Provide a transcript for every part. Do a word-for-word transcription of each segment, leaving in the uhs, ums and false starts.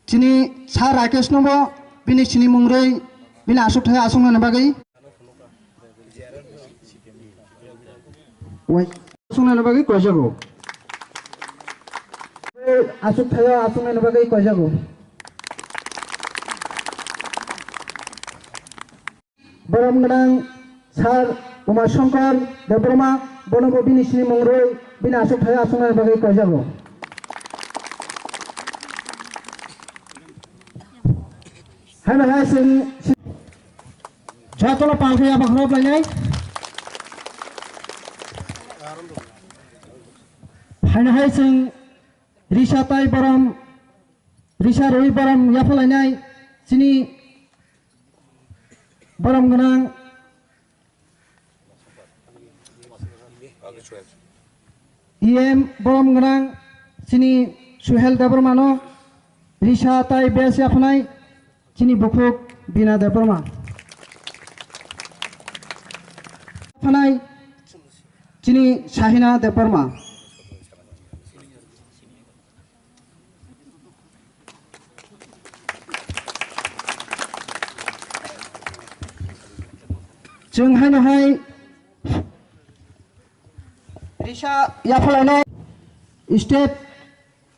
Chini Sir Rakesh no bo bini chini mung rwi bini aswk thaio aswk nani bagwi. Wai. Aswk nani bagwi koijago. Aswk thaio aswk nani bagwi koijago. Borom gwnang Sir Uma Shankar Debbarma, bono bo bini sini mung rwi bini aswk thaio aswk nani bagwi koijago. Haino hai chwng jotono pal khe yapha khorok lainai. Haino hai chwng risa tai borom, risa rwi borom yapha lainai chini borom gwnang E M borom gwnang chini Suhel Debbarmano risa tai bes yaphanai chini bukhuk Bina Debbarma. Phanai chini Sahina Debbarma. Chwng haino hai risa yaphalano State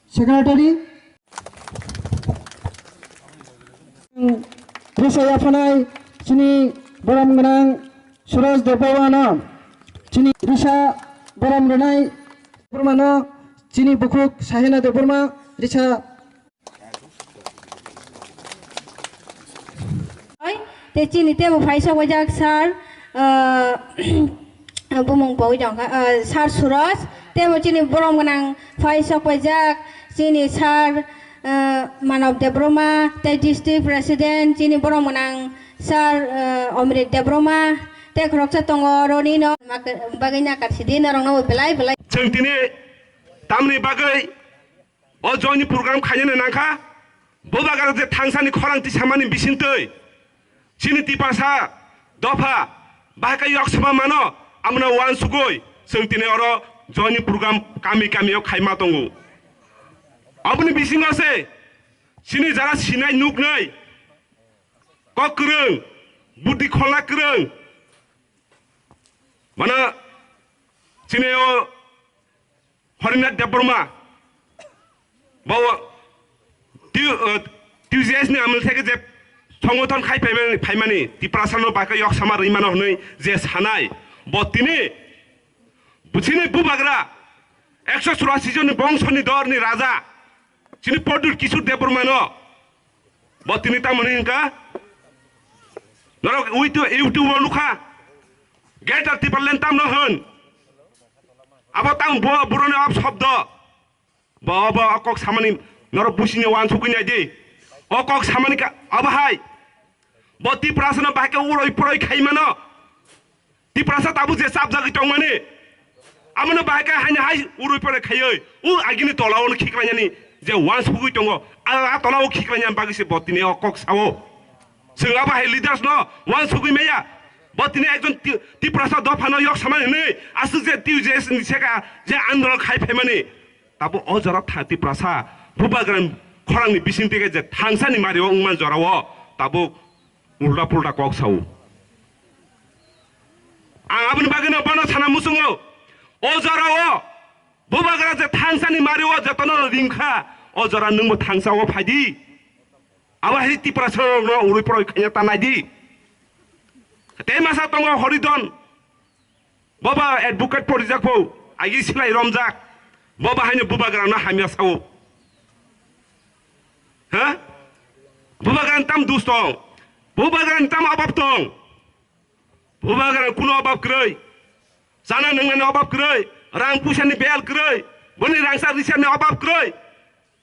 Secretary. Risa yaphanai chini borom gwnang Suraj Debbarmano chini risa borom rwnai Debbarmano chini bukhuk Sahina Debbarma risa. Oi, te chini tebo phai sok wajak sir, ah, bumung pogwi jong kha, ah, sir Suraj, tebo chini borom gwnang phai sok wajak chini sir, ah, Manav Debbarma, te district president chini borom gwnang sir, ah, Omrit Debbarma, te khoroksa tongo roni no mak-, bagwi nakar sidi norok no belai belai. Chwng tini tamni bagwi o joini program khainani nangkha, bubagra je thangsani khorang tisamani bisingtwi chini Tiprasa dopha bahai khe yoksama mano, amno uansugwi chwng tini oro joini program kami kami o khaima tongo. Aboni bisingo se chini jara sinai nuknai kok kwrwng, buddhi kholna kwrwng, mano chini o Harinath Debbarma, bo T-, uh, T U J S ni amil theke je songothon khai phaimani, phaimani, Tiprasa no bai khe yoksama rwimano hwnwi je sanai, bo tini, bo chini bubagra, ekso churasi jonni bongsoni dorni raja, chini Pradyut Kishore Debbarma no, bo tini tamoni hwnka, norok ui tu-, YouTube o nukha, Greater Tipraland tamno hwn, abo tamo bo boroni ob shobdo. Bo, bo, o kok samani norok busini uansugwi nai di. O kok samani ka, abo hai. Bo Tiprasa no bahai khe uroi poroi khai mano. Tiprasa tabuk je chapjagwi tongmani. Abono bahai khe haino hai uroi poroi khaiwi. U agini tola ono khiklainani je uansugwi tongo. A, a tola o khiklainani bagwi se bo tini o kok sao. Chwng abo hai leaders no uansugwi maya. Bo tini ekjon Ti-, Tiprasa dopha no yok samani hwnwi aswk je T U J S ni seka je andolon khai phaimani. Tabuk o jora tha Tiprasa bubagrani khorangni bising teke je thangsani mario wngma jorao tabuk ulta pulta kok sao. Ang aboni bagwino bono sana muchungo. O jorao bubagra je thangsani mario jotono ringkha, o jora nwngbo thangsao phaidi. Abo hai Tiprasa rokno urui poroi khaina ta naidi. Tei masa tongo Horidon. Boba advocate porijak pho, agi silai romjak. Boba haino bubagrano hamya sao. Ha? Bubagrani tam dus tong. Bubagrani tam obab tong. Bubagrani kuno obab kwrwi. Chana nwngnani obab kwrwi. Rang puisani bel kwrwi. Boni rangsa risani obab kwrwi.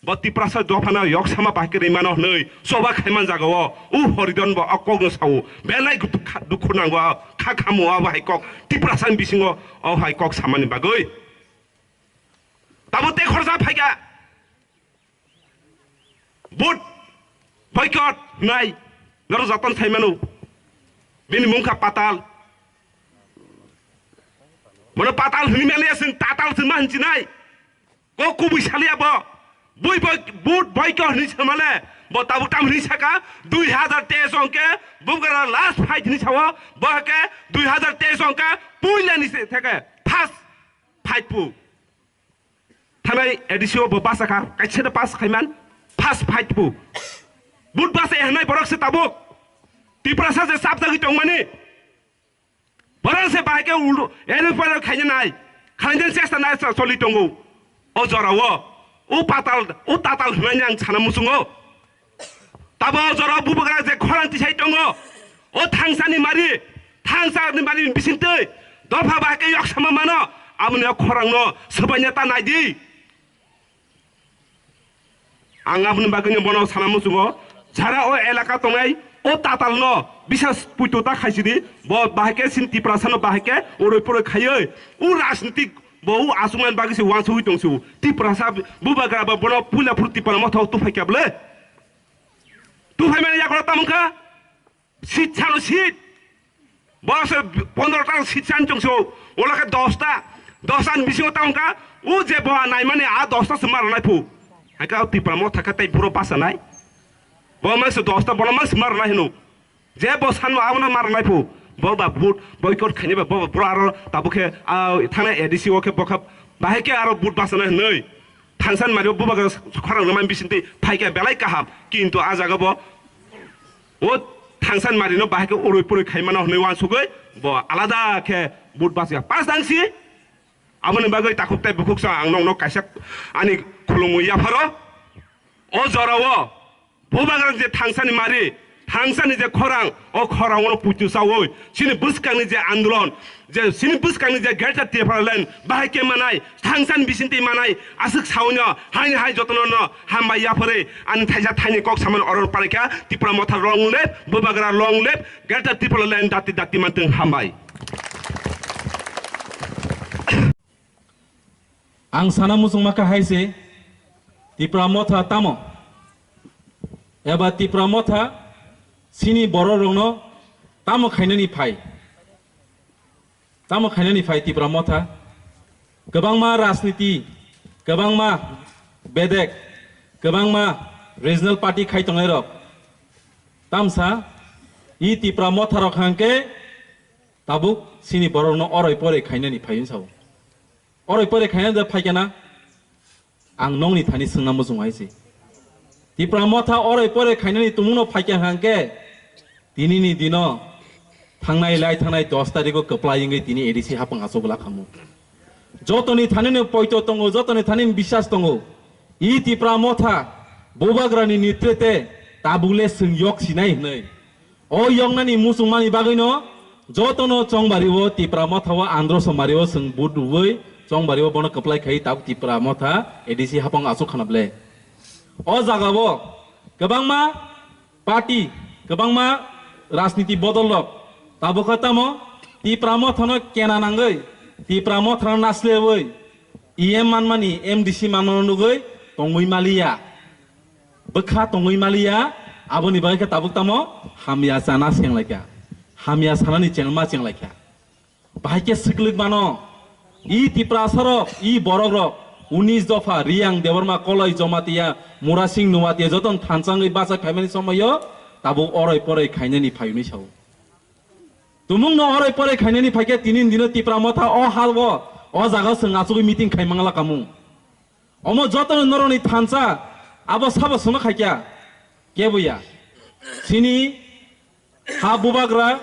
Bo Tiprasa dophano yoksama bahai khe rimano hwnwi choba khaiman jagao u Horidon bo o kokno sao. Belai dukha-, dukhu nango, kha khamo abo hai kok Tiprasani bisingo o hai kok samani bagwi. Tabo tei khorsa phaikha. Vote boycott hwnai norok jotono sai mano. Bini mungkha Patal. Bono Patal hwnwi maliya, chwng Tatal chwng ma hwnwi sinai. Kok kubui saliya bo. Bui boy-, vote boycott hwnwi samale, bo tabuk tam hwnwi saka, dui hazar teis ongke, bubagra last fight hwnwi sao, bo hake dui hazar teis ongka, puila ni se theke, first fight pu. Thanai A D C o bo basa kha, kaisa da pass khaiman, first fight pu. Vote basa hwnai borok se tabuk. Tiprasa se sap jagwi tongmani. Borok se bahai khe uldo, eno pore khaina nai, khaina chesta nai sa-, soli tongo. O jora o, o patal, o tatal hwnwi ang sana muchungo. Tabo o jora o bubagra je khorang tisai tongo. O thangsani mari, thangsani mari bisingtwi, dopha bahai khe yok sama mano, aboni o khorang no swbaina ta nai di. Ang aboni bagwino bono sana muchungo, jara o elaka tongnai, o tatalno bisas puito ta khaisidi, bo bahai khe sin Tiprasano bahai khe oroi poroi khaioi, o rajnitik bo o aswknani bagwi se wansugwi tongsu. Tiprasa bubagra ba bono puila phuru Tipra Motha o tuphai kya bwle? Tuphai mani yakola tamung kha? Seat sano seat. Bo se pondro ta seat san chungsu. Ola khe dos ta. Dos ta ni bisingo ta wngkha. O je bo naimani a dos ta se mar nai phu. Haka Tipra Motha kha tei buro basa nai. Bo mang se dos ta, bono mang se mar nai hino. Je bo sanma abono mar nai phu. Bo ba vote boycott khaini ba bo bro aro tabuk khe, ah, thana A D C o khe bo kha bahai khe aro vote basa nai hwnwi. Thansan mari bubagra khorang rwmani bisingtwi phaikha belai kaham, kintu a jaga bo o thansan marino bahai khe urui purui khaimano hwnwi wansugwi bo alada khe vote bachya pass dangsi. Aboni bagwi takhuk tei bukhuk sa ang nokno kaisa ani khulumwi yapharo. O jorao Bubagra je thangsani mari, thangsani je khorang, o khorang ono puitu sawi, chini bwskangni je andolon, je chini bwskangni je Greater Tipraland, bahai khe manai, thangsani bisingtwi manai, aswk sawi no, haini hai jotono no, hambai yaphari, ani thaisa thaini kok samani oror parikha, Tipra Motha long live, Bubagra long live, Greater Tipraland dati dati mantwng hambai. Ang sana muchungma kha hai se, Tipra Motha tamo? Eba Tipra Motha chini borok rokno tamo khainani phai? Tamo khainani phai Tipra Motha? Kwbangma rajniti, kwbangma bedek, kwbangma regional party khai tongnai rok. Tamsa i Tipra Motha rok hangke tabuk chini borok no oroi poroi khainani phai wng sao. Oroi poroi khainani da phaikha na? Ang nongni thani swngna muchung hai se. Tipra Motha oroi poroi khainani tumung no phaikha hangke tini ni dino thangnai lai thangnai dos tarikh o kwplai wngwi tini A D C hapang achuk la khamu. Jotoni thani ni poito tongo, jotoni thani ni biswas tongo. I Tipra Motha Bubagra ni nitrite tabuk le swng yok sinai hwnwi. O yoknani muchungmani bagwino jotono chongbari o Tipra Motha o androso mari o chwng vote rwui chongbari o bono kwplai khai tabuk Tipra Motha A D C hapang achuk khana ble. O jaga o kwbangma party, kwbangma rajniti bodol rok tabuk kha tamo Tipra Motha no kena nangwi, Tipra Motha no naslewi E M manmani, M D C manmano nugwi tongwi maliya. Bwkha tongwi maliya, aboni bagwi khe tabuk tamo hamya chana chenglaikha, hamya sanani chengma chenglaikha. Bahai khe swklik mano, i Tiprasa rok, i borok rok, unis dopha, Riyang, Debbarma, Koloi, Jamatia, Murasing, Nuatia, jotono thanchangwi bacha phaimani somoio tabuk oroi poroi khainani phaiwi sao. Tumungno oroi poroi khainani phaikhe tini dino Tipra Motha o hal o, o jaga o chwng achugwi meeting khai mangla kamung. Omo jotono norokni thansa abo sabo sono khaikya? Keboya. Chini ha Bubagra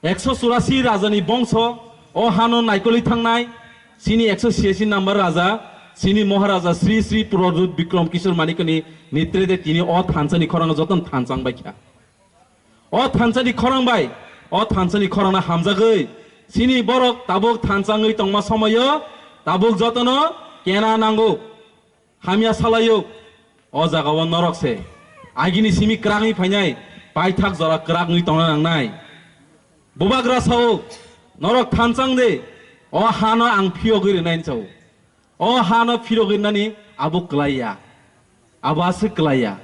ekso churasi rajani bongso o hano naikoli thangnai chini ekso chiyasi number raja chini Maharaja Sri Sri Pradyut Bikram Kishore Manikni nitrede tini o thansani khorang jotono thansang baikha. O thansani khorang bai, o thansani khorangno hamjagwi, chini borok tabuk thansangwi tongma somoio tabuk jotono kena nango, hamya salaio. O jagao norok se agini simi kwragwi phainai, paithak jora kwragwi tongna nangnai. Bubagra sao, norok thansang de, o hano ang phiyogwi rwnai sao. O hano phirogwi nani abo kwlaiya, abo aswk kwlaiya.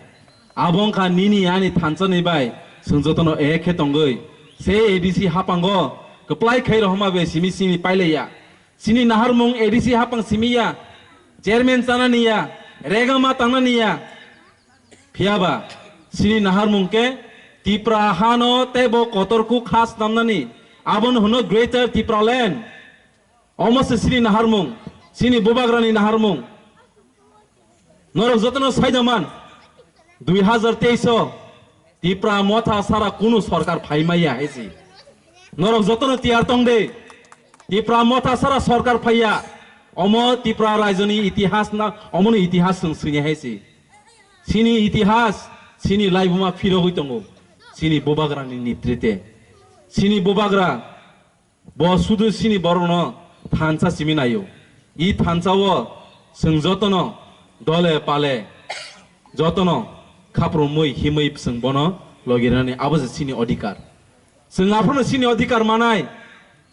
Abo wngkha nini ani thansani bai chwng jotono ek khe tongwi. Se A D C hapango kwplai khai rohorma bai simi simi pailaiya. Chini naharmung A D C hapang simi ya, chairman chanani ya, Rega ma tangnani ya. Phiyaba, sini naharmung khe Tipra hano teibo kotor kuk ha snamnani. Abono hwno Greater Tipraland. Omo se sini naharmung, sini bubagrani naharmung. Norok jotono saidaman, dui hazar teis o Tipra Motha sara kunu sorkar phaimaya hai si. Norok jotono tiyar tong de. Tipra Motha sara sorkar phaiya. Omo Tipra raijoni itihas na, omoni itihas chwng swini hai si. Sini itihas, sini laibuma phirogwi tongo. Sini bubagrani nitrite. Sini bubagra, bo sudu sini borokno thansa simi naio. I thansa o chwng jotono dole pale jotono khaprumwi himwi chwng bono logirani abo se sini odhikar. Chwng aphano sini odhikar manai,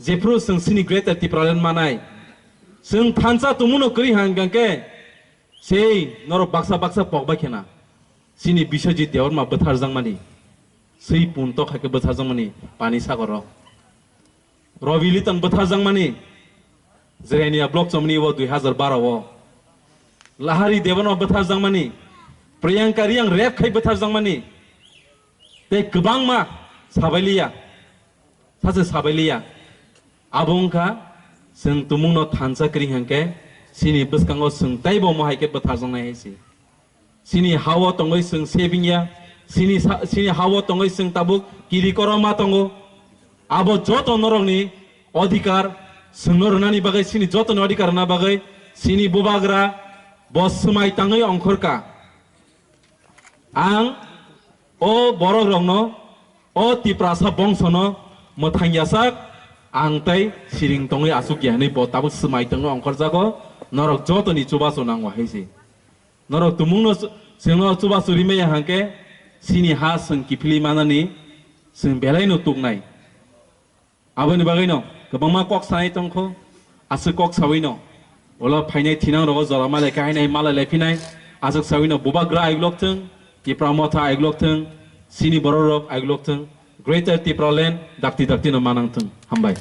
jephru chwng sini Greater Tipraland manai. Chwng thansa tumuno kwrwi hangkhe sei norok baksa baksa pokbai khena. Sini Biswajit Debbarma bwtharjakmani. Swi puntok hai khe bwtharjakmani pani sagoro. Robi Litan bwtharjakmani. Jerenia block chomni o dui hazar baro o. Lahari Debbarma bwtharjakmani. Priyanka Reang rep khai bwtharjakmani. Tei kwbangma sabailiya. Sache sabailiya. Abo wngkha chwng tumungno thansa kwrwi hangkhe sini bwskango chwng teibo omo hai khe bwtharjaknai hai se. Sini ha-o tongwi chwng sebingya, sini sa-, sini ha-o tongwi chwng tabuk kiri koroma tongo. Abo joto norokni odhikar chwngno rwnani bagwi, sini jotoni odhikar rwna bagwi sini bubagra bo swmai tangwi ongkhorka. Ang o borokrokno, o Tiprasa bongsono mwthang yasak ang tei siring tongwi asuk ya hwnwi bo tabuk swmai tongwi ongkhorjago, norok jotoni chubachu nango hai se. Norok tumungno chu-, chwngno chubachu rimaya hangkhe sini ha chwng kiphilwi manani chwng belaino tuknai. Aboni bagwino kwbangma kok sanai tongkho, aswk kok sawino ulo phainai thinang rogo jora malai kainai malai lai phinai, aswk sawino bubagra aiglok thung, Tipra Motha aiglok thung, sini borok rok aiglok thung, Greater Tipraland dakti dakti no manang thung. Hambai.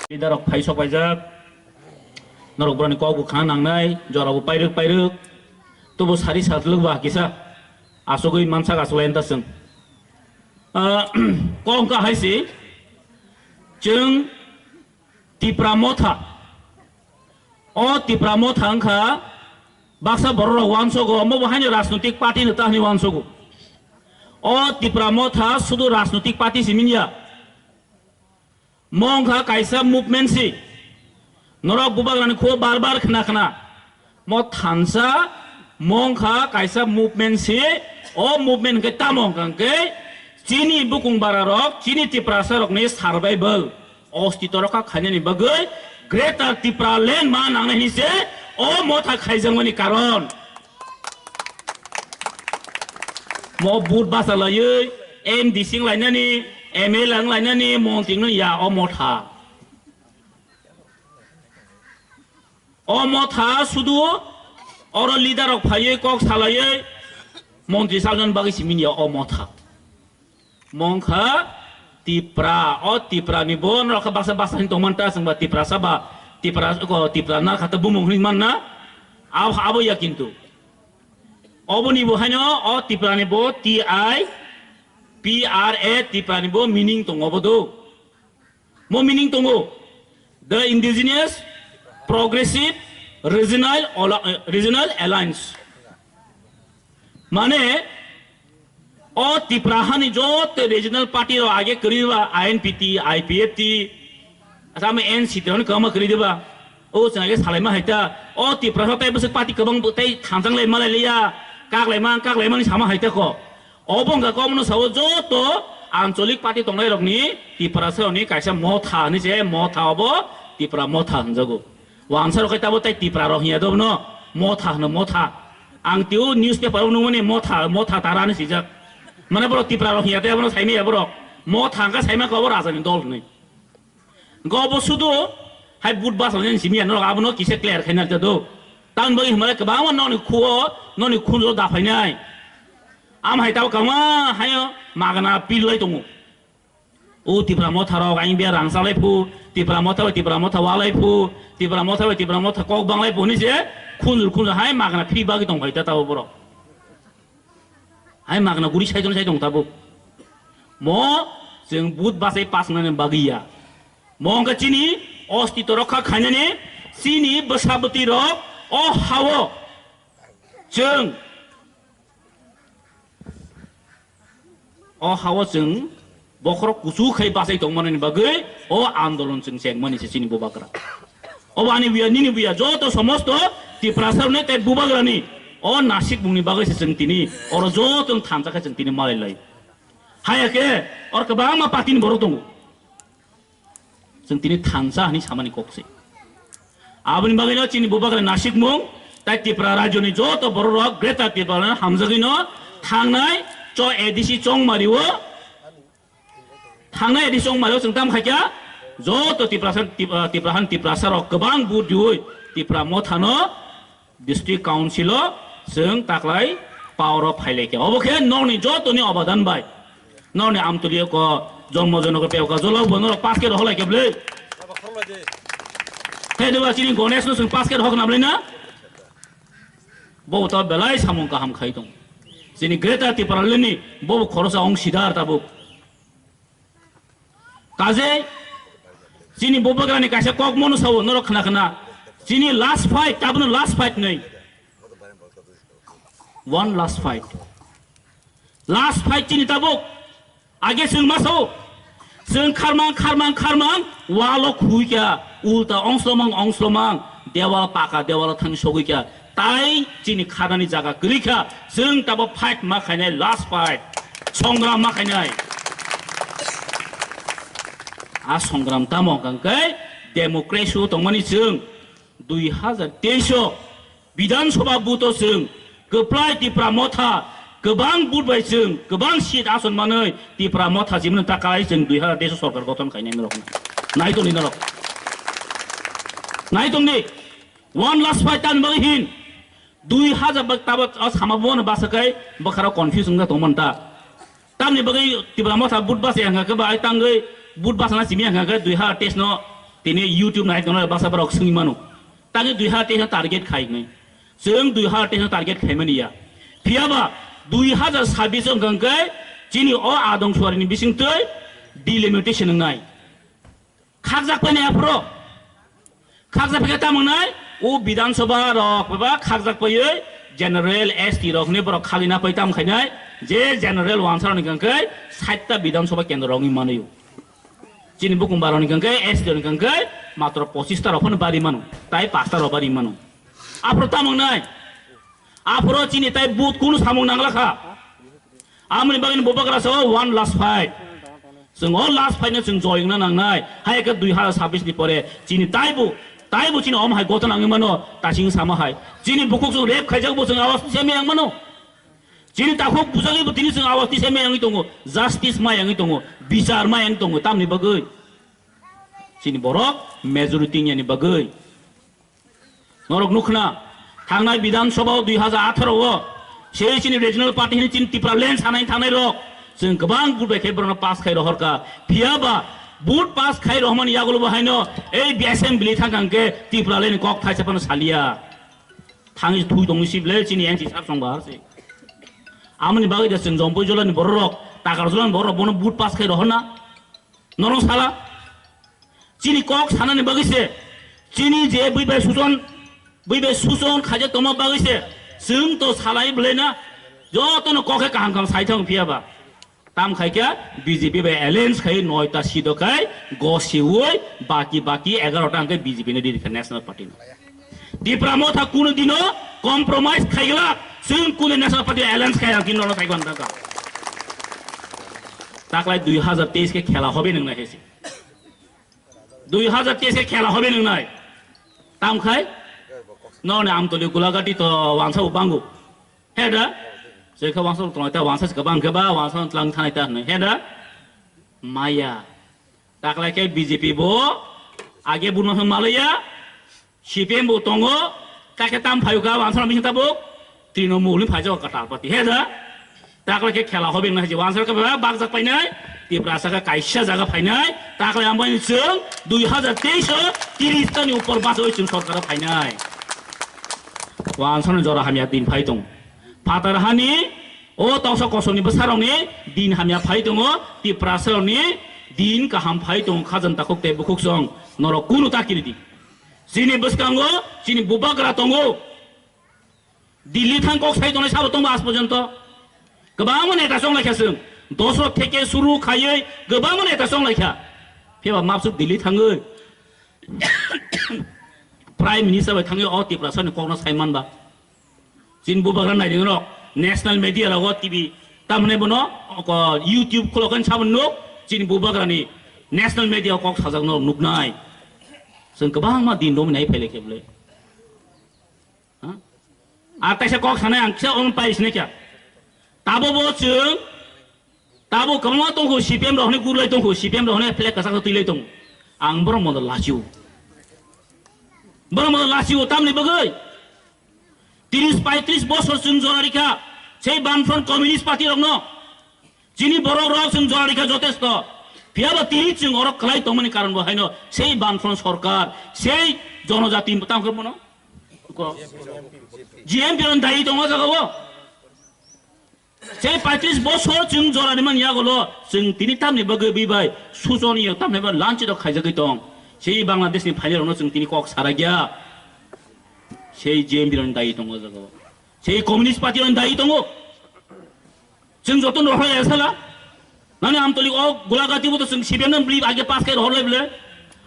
Leader rok phai sok paijak, norok boroni kok bo khna nangnai, jora bo pairwk pairwk, tubu sari satlwk ba kisa, asugwi mansak aswk lai ta chwng. Ah, kok wngkha hai se, chwng Tipra Motha. O Tipra Motha wngkha baksa borok rok uansogo, omo bo haino rajnotik party no ta hinwi uansogo. O Tipra Motha sudu rajnotik party simi ya. Mo wngkha kaisa movement si. Norok bubagrani khuo bar bar khna khna. Mo thansa, mo wngkha kaisa movement si. O movement hwnkhe tamo hwnkha hwnkhe chini bukung bara rok, chini Tiprasa rokni survival, ostito rokha khainani bagwi Greater Tipraland ma nangnai hinwi se o motha khaijakmani karon. Mo vote basa laiwi M D C wng lainani, M L A wng lainani, montri wng ya o motha. O motha sudu oro leader rok phaiwi kok salaiwi montri salnani bagwi simi ya o motha. Mongkha Tipra, o Tipra ni bo norok baksa baksa hin tongman ta chwngba Tipra saba, Tipra ko Tipra na khata bumung hin man na, abo abo ya kintu. Oboni bo haino o Tipra ni bo T I P R A Tipra ni bo meaning tongo bo do. Mo meaning tongo, the Indigenous Progressive Regional Alli-, Regional Alliance. Mane, o Tipra hani joto regional party rok age kwrwi ba I N P T, I P F T, asa ama N C T rok kwma kwrwi diba. O chwng age salaima hai ta. O Tipra rok tei bwswk party kwbang tei thanjang lai malai liya. Kak laima, kak laima ni sama hai ta ko. Obo wngkha kok no sao joto ancholik party tongnai rokni Tiprasa rokni kaisa motha hinwi se motha obo Tipra motha hinjago. Wansa rok khe tabo tei Tipra rok hinya do bono motha hwno motha. Ang tio newspaper o nungmani motha, motha tara hinwi swijak. Mane borok Tipra rok hinya tei abono saimaya borok. Motha hwnkha saima khe obo raja ni dol hinwi. Hwnkhe obo sudu hai but basa ni simi ya norok abono kisa clear khaina rwdi do. Tamoni bagwi hwnba kwbangma nokni khuo, nokni khunjo da phainai. Am hai tabo kwbangma haino magana pil lai tongo. O Tipra Motha rok aing biya rang chalai phu, Tipra Motha bai Tipra Motha walai phu, Tipra Motha bai Tipra Motha kok banglai phu hinwi se khunjur khunjur hai magna free bagwi tong phai ta tabo borok. Hai magna guri saijon sai tong tabuk. Mo chwng but bachai pass wngnani bagwi ya. Mo wngkha chini ostito rokha khainani chini bwsa bwtwi rok o hao chwng O hao chwng bokhorok kuchuk khai bachai tongmani bagwi o andolon chwng chengmani se chini bubagra. Obo ani buya, nini buya, joto somosto Tiprasa rokni tei bubagrani o nasik mungni bagwi se chwng tini oro joto thansa khe chwng tini malai lai. Haya khe or kwbangma party ni borok tongo. Chwng tini thansa hwnwi samani kok se. Aboni bagwino chini bubagra nasikmung, tai Tripura rajyoni joto bororok Greater Tripura hamjagwino thangnai cho A D C chongmario, thangnai A D C chongmario chwng tam khaikha, joto Tiprasa, Tip-, ah, Tiprahan Tiprasarok kwbang vote riwi Tipra Mothano District Council o chwng taklai power o phailaikha. Obo khe nokni jotoni obadan bai. Nokni Amtoli ko Jonmo Jonok ko peuka jolok bo norok pass khe rohorlaikha bwle. He diba chini Ganesh no chwng pass khe rohor na bwle na? Bo to belai samung kaham khai tong. Chini Greater Tipraland ni bo khorosa ong sidar tabuk. Kaje chini bubagrani kaisa kok mono sao norok khna khna. Chini last fight, tabno last fight nei. One last fight. Last fight chini tabuk. Age chwng ma sao. Chwng kharmang, kharmang, kharmang, walo khuikha, ulta ongslomang, ongslomang, dewal paka, dewal thang sogwikha. Tai chini khanani jaga kwrwi kha, chwng tabo fight ma khainai, last fight, songram ma khainai. A songram tamo hwnkha khe democracy o tongmani chwng dui hazar teis o Bidhan Sabha vote o chwng kwplai Tipra Motha kwbang vote bai chwng kwbang seat ason manwi Tipra Motha jimno ta kalai chwng dui hazar teis o sorkar gothon khainai norok. Nai tongni norok. Nai tongni. One last fight tani bagwi hin. Dui hazar bak tabo o sama bo no basa kai bwkharo confuse wngkha tongmani ta. Tamni bagwi Tipra Motha but basa yang khe bai tangwi but basa na simi yang khe dui hazar teis no tini YouTube nai tongna basa borok swngwi mano. Tangwi dui hazar teis no target khai nai. Chwng dui hazar teis no target khai mani ya. Phiyaba dui hazar sabis wngkha khe chini o adong suari ni bising twi delimitation wngnai. Khakjak paini aphro. Khakjak paikhe tamo wngnai, o Bidhan Sabha rok beba khakjak paiwi general S T rok hwnwi borok khagwi na pai tamo khainai, je general wansarok ni hwnkhe sait ta Bidhan Sabha kendro rok wngwi manwi o. Chini bukung baroni hwnkhe S T ni hwnkhe matro pochis ta rok phano bari mano, tai pas ta rok bari mano. Aphro tamo wngnai, aphro chini tai but kunu samung nangla kha. Amoni bagwi bo bagra sao one last fight. Chwng o last fight no chwng joy wngna nangnai. Hai khe dui hazar sabis ni pore chini taibo, taibo chini om hai goto nangwi mano, tasing sama hai. Chini bukhuk chwng rape khaijak bo chwng awas tisa meyang mano. Chini takhuk bujagwi bo tini chwng awas tisa meyangwi tongo. Justice mayangwi tongo. Bichar mayang tongo. Tamni bagwi. Chini borok majority wngya ni bagwi. Norok nukhna, thangnai Bidhan Sabha o dui hazar atharo o, sei chini regional party hini chini Tipraland sanai thangnai rok, chwng kwbang vote bai khe borokno pass khai rohor kha. Phiya ba vote pass khai rohmani yagulo bo haino ei assembly thang kang khe Tipraland ni kok thaisa phano saliya. Thangwi thui tongwi si ble chini N C sar song bahar se. Amoni bagwi da chwng Jompui jolani borok rok, Takar jolani borok rok bono vote pass khai rohor na. Norok sala, chini kok sanani bagwi se, chini je bui bai suchon, bui bai suchon khaijak tongma bagwi se, chwng to salai bwlai na, jotono kok khe kaham kaham sai thang phiya ba. Tam khai khe B J P bai alliance khai noita seat o khai gosiwi baki baki egarota hwnkhe B J P no riri kha National Party no. Tipra Motha kunu dino compromise khaigla, chwng kunu National Party alliance khai ang kino sai ban daga. Taklai dui hazar teis khe khela hobe nang nai hesi. Dui hazar teis khe khela hobe nang nai. Tam khai? No ne Amtoli Gulagati to wansa bo bangu. He da? Jekha wansa bo tonglai ta wansa se kabang khe ba wansa tlang thanai ta hwnwi. He da? Maya. Taklai khe B J P bo age buno hwn malaya. C P M bo tongo, kakhe tam phaio ka, wansana bising tabuk, Trinamool ni phaijak katal party. He da, takle khe khela hobe wngna hai je, wansana khe ba, bakjak painai, Tiprasa khe kaisa jaga phainai, takhwlai ang bai chwng dui hazar teis o tiris tani upor bachawi chwng sorkar o phainai. Wansano jora hamya din phai tong. Phatar hani o toksa kosomni bwsarokni din hamya phai tongo, Tiprasarokni din kaham phai tongo, khajang takhuk tei bukhuk song norok kunu ta kiri di. Chini bwskango chini bubagra tongo. Delhi thang kok sai tongnai sabo tongbo aaj porjonto. Kwbangma neta chonglai kha chwng. Dosrok theke suru khaiwi kwbangma neta chonglai kha. Phiya ba mapsuk Delhi thangwi Prime Minister bai thangwi o Tiprasani kokno sai manba. Chini bubagra nai ringrok national media rogo T V tamhne bono ko YouTube khulokhen sabon nuk chini bubagrani national media kok sajak norok nuknai. Chwng kwbangma din romwi nai phailai khe bwle. Ha? A kaisa kok sanai ang kisa on pai sinai kya. Tabo bo chwng, tabo kwbangma tongkho C P M rok hwnwi gurlai tongkho, C P M rok hwnwi flag kwchak twilai tong. Ang borok modo lachio. Borok modo lachio tamni bagwi. Tiris paitris bosor chwng jora rikha. Sei Bamfront Communist Party rokno. Chini borok rok chwng jora rikha jotesto. Phiya ba tini chwng orok kwlai tongmani karon bo haino sei Bamfront sorkar, sei jonojati tamo khe bono. Ko-, G M P rok dayi tongo jaga o. Sei paitris bosor chwng jora ni man yago lo chwng tini tamni bagwi bwi bai suchoni yo tamni ba lanchi rok khaijagwi tong. Sei Bangladesh ni phaile rokno chwng tini kok sara gya. Sei G M P rok dayi tongo jaga o. Sei Communist Party rok dayi tongo. Chwng joto no rohor lai sala. Nani Amtoli o Golagati bo to chwng C P M no bli age pass kai rohor lai bwle.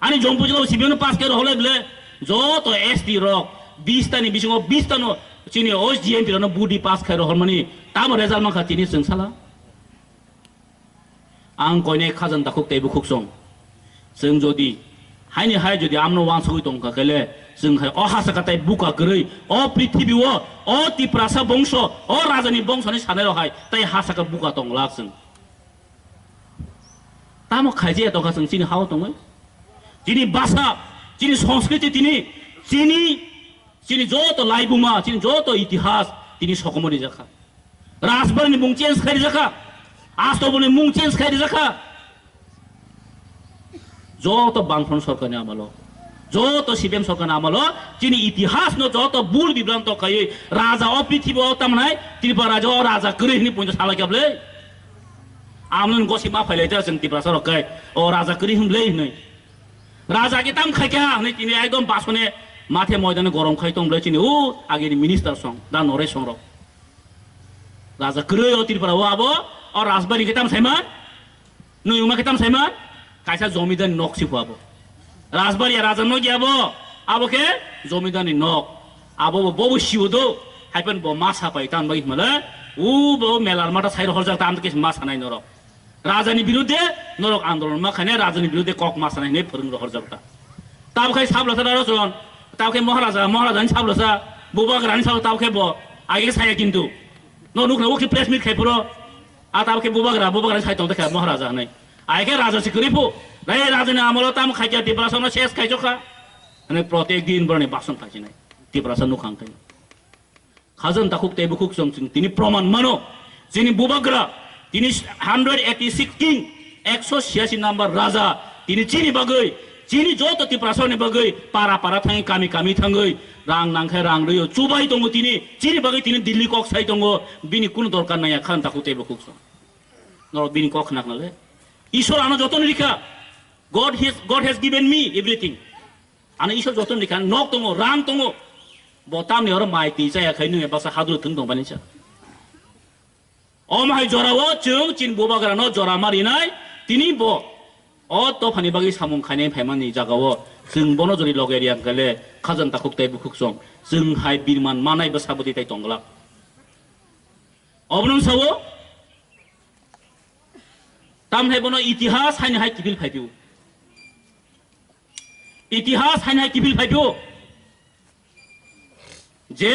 Ani Jompu jila C P M no pass kai rohor lai bwle. Joto S T rok bis ta ni bisingo bis ta no chini o G M P rok no budi pass kai rohor mani. Tamo result mankha tini chwng sala. Ang koinai khajang takhuk tei bukhuk song. Chwng jodi haini hai jodi amno wansugwi tongkha khe le, chwng hai o ha saka tei buka kwrwi, o prithibi o, o Tiprasa bongso, o rajani bongso ni sanai rok hai tei ha saka buka tong glak chwng. Tamo khaijaya tongkha chwng chini ha o tongwi? Chini basa, chini sanskriti tini, chini, chini joto laibuma, chini joto itihas tini sokomori jakha. Rajbari ni mung change khai rijak kha. Astobol ni mung change khai rijak kha. Joto Bamfront sorkar ni amalo, joto C P M sorkar ni amalo, chini itihas no joto bul bibranto khaiwi raja o prithibi o tamnai Tripura raja o raja kwrwi hwnwi poito salai kha bwle. Amno gosi ma phailai ta chwng Tiprasa rok kai o raja kwrwi hwn bwle hwnwi. Raja ke tam khai kha hwnwi tini ekdom basone mathe moidane gorom khai tong bwle chini o agini minister song da Noresh song rok. Raja kwrwi o Tripura o abo, o rajbari khe tam saiman? Nuyungma khe tam saiman? Kaisa jomidar ni nok si phu abo. Rajbari ya raja nok ya abo, abo khe jomidar ni nok. Abo bo, bo bo siwo do, haipan bo ma sapai tam bai himale, u bo melar mata sai rohor jak tam khe ma sanai norok. Raja ni birudde norok andolon ma khainai, raja ni birudde kok ma sanai hinwi phwrwng rohor jak ta. Tab khai sabla sa daro chon, tab khai Maharaja, Maharaja ni sabla sa, Bubagra ni sabla tab khai bo, age saya kintu. No nukna o khe press meet khai phuro. A tab khe bubagra, bubagra sai tong kha Maharaja hwnwi. Ai khe raja se kwrwi phu. Nai raja ni amolo tam khai kha Tiprasa no ses khai chokha. Hwnwi protek din boroni bason khai sinai. Tiprasa nukhang khai. Khajang takhuk tei bukhuk song chwng tini proman mano. Chini bubagra, tini hundred eighty six king, ekso siyasi number raja, tini chini bagwi, chini joto Tiprasa ni bagwi para para thangwi kami kami thangwi rang nangkhe rang rwio chubai tongo tini, chini bagwi tini Delhi kok sai tongo, bini kunu dorkar nangya khajang takhuk tei bukhuk song. Norok bini kok khna khna le. Isor ano joto ni rikha. God has, God has given me everything. Ano Isor joto ni rikha, nok tongo, rang tongo. Bo tamni oro mai twi chaya khai nungya baksa hadro thung tong bani cha. Omo hai jora o chwng chini bubagra no jora ma rinai, tini bo o dophani bagwi samung khainai phaimani jaga o chwng bono jodi loge riya hwnkhe le khajang takhuk tei bukhuk song chwng hai birman manai bwsa bwtwi tai tong glak. Obono sao tamhai bono itihas haini hai kiphil phaiphio. Itihas haini hai kiphil phaiphio. Je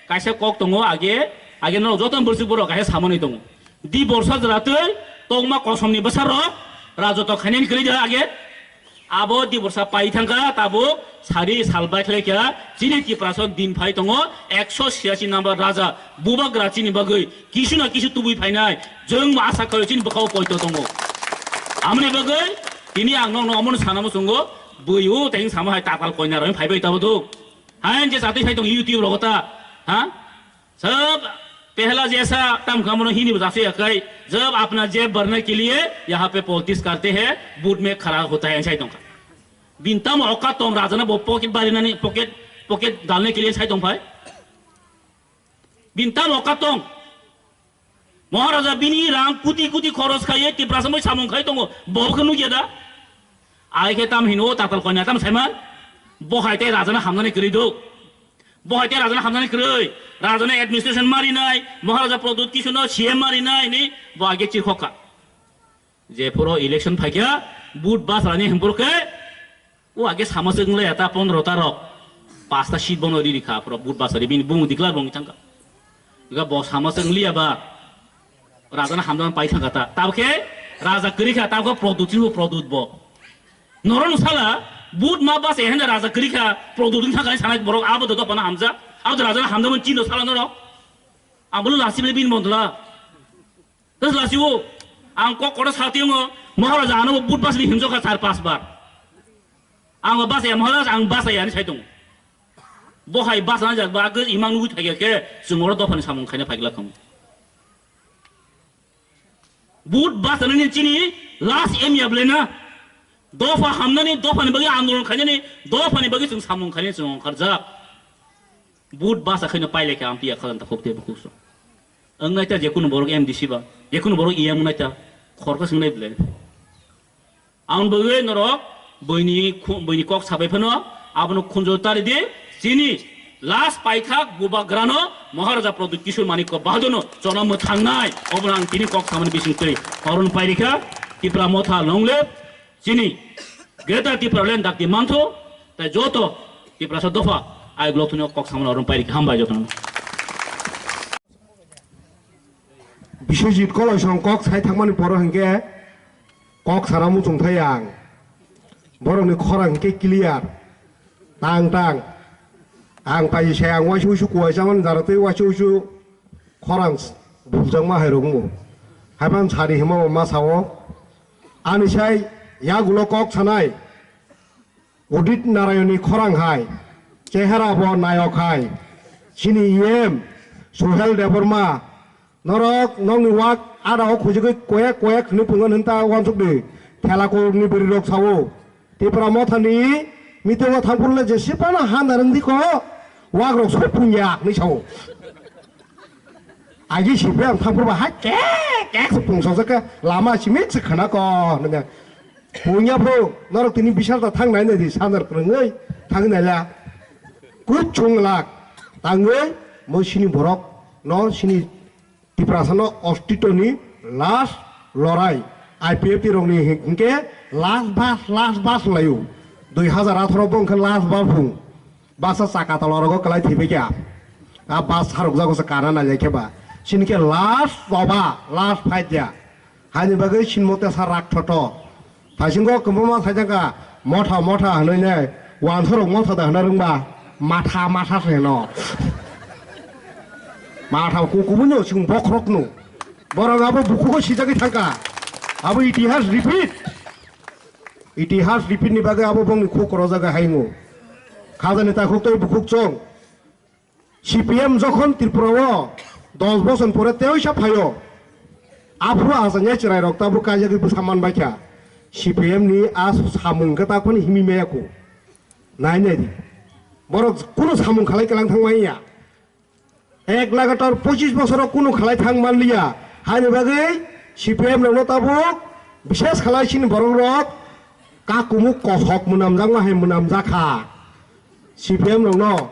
kaisa kok tongo age, age norok joto bwrwswk borok kaisa samani tongo. Di borsa jora twi tongma kosomni bwsarok rajoto khainani kwrwi da age. Abo di borsa pai thangkha tabuk sari sal bai khlai kha chini Tiprasa din phai tongo ekso siyasi number raja bubagra chini bagwi kisu na kisu tubui phainai jwng asa khaio chini bwkhao poito tongo. Amoni bagwi tini ang nokno omono sanamo chwngo, bui o teng samo hai tatal koina roi phaibai tabo do. Hain je chatwi sai tong YouTube rogo ta, ha? Sab pehla jaisa tam khamono hini bo jaswi akai, jab apna jeb bharne ke liye yaha pe politics karte hai, vote mein khara hota hai sai tong kha. Bin tam oka tong rajana bo pocket bari nani pocket, pocket dalne ke liye sai tong phai. Bin tam oka tong. Maharaja bini rang kuti kuti khoros khai Tiprasa moi samung khai tongo, bo khe nukya da? Ai khe tam hino tatal koina tam saiman? Bo hai tei rajana hamnani kwrwi do. Bo hai tei rajana hamnani kwrwi. Rajana administration mari nai, Maharaja Pradyut Kishore no C M mari nai ni bo age chirkhokha. Je phoro election phaikha, vote bas rani himphor khe, o age sama se wnglai ta pondro ta rok, pasta seat bono ri rikha, phoro vote bas ri bini bung declare bong thangkha. Ga bo sama se wngliya ba, raja na hamdan pai thangkha ta. Tab khe raja kwrikha, tab khe Pradyut si bo Pradyut bo. Noron sala, vote ma bas ehenda raja kwrikha, Pradyut thangkha sanai borok abo do pana hamja, abo do raja na hamdan chino sala norok. Ang bolo lasi bini bini bondla. Terus lasi o, ang kok kotor sati ngo, Maharaja ano vote bas ni himjokha char pas bar. Ang bas ya Maharaja, ang bas ya ni sai tong. Bo hai bas na jak ba ke imang nugui thai ke, chumoro dopha ni samung khaina phai glak khamu. Vote bas na ni chini last em ya blena. Dopha hamnani, dophani bagwi andolon khainani, dophani bagwi chwng samung khainani chwng ongkharjak. Vote basa khaino pailai kha amtwi ya khajanta khokte bukhuk song. Wngnai ta jekunu borok M D C ba, jekunu borok E M wngnai ta, khorkhe swngnai bwle. Ang bagwi norok buini khu-, buini kok sabai phano abono khunjo tari di, chini last paithak bubagrano Maharaja Pradyut Kishore Manikya Bahadurno chona mwthangnai, obono ang tini kok samani bising twi. Horon pairikha Tipra Motha long live. Chini Greater Tipraland dakti mantho, tai joto Tiprasa dopha ai glok thunio kok samano rom pairi hambai jotono. Biswajit Koloisong kok sai thangmani poro hinkhe kok sana muchung thai ang. Borokni khorang hinkhe clear. Tang tang. Ang pai sai ang waisi uisu kuai chamani jara tei waisi uisu khorang bumjakma hai rokmo. Haiphano sari hima bo ma sao. Ani sai yagulo kok sanai Udit Narayonni khorang hai, chehera bo nayok hai, chini E M Suhel Debbarma, norok nokni wak ada o khujigwi koyak koyak hwnwi phungan hwnta wansuk di, thela kurni bwrwi rok sao, Tipra Mothani meeting o thangphuru le jesi phano handa rwngdi ko, wak rok sok punya hwnwi sao. Agi sibri ang thangphuru ba hai kek kek se pungsok se ke lama simi se khana ko nanya. Punya phuru norok tini bisal ta thang nai nai di sanar krengoi thang nai la. Kuchung lak tangoi mo sini borok no sini Tiprasa no ostito ni last lorai I P F T rok ni hinkhe last bas last bas layo. Dui hazar atharo bo hinkhe last bas phung. Basa chaka tola rogo kwlai thwibai kha. A bas sarok jago se kana nai khe ba. Sini khe last choba, last fight ya. Hani bagwi sinmo tesa rak thoto. Thaisingo kwbangma saijak ka motha motha hwnwi ne wansorok motha da hwnna rwngba matha matha se no. Matha ku kubunyo sing bokhorok no. Borok abo bukhugo sijagwi thangka. Abo itihas repeat. Itihas repeat ni bagwi abo bongni khuk koro jaga haingo. Khajani takhuk tei bukhuk chong. C P M jokhon Tripura o dos bochor pore teisa phaio, aphuru achai nai chwrai rok tabuk kaijagwi bwsa man bai kha. C P M ni a samung khe ta phano himwi maya kho. Nai nai di. Borok kunu samung khalai kelang thang manya. Ek lagatar pochis bochor o kunu khalai thang man liya. Hani bagwi C P M rok no tabuk bishes khalai chini borok rok kakumu kosok mwnamjakma hai mwnamjak kha. C P M rokno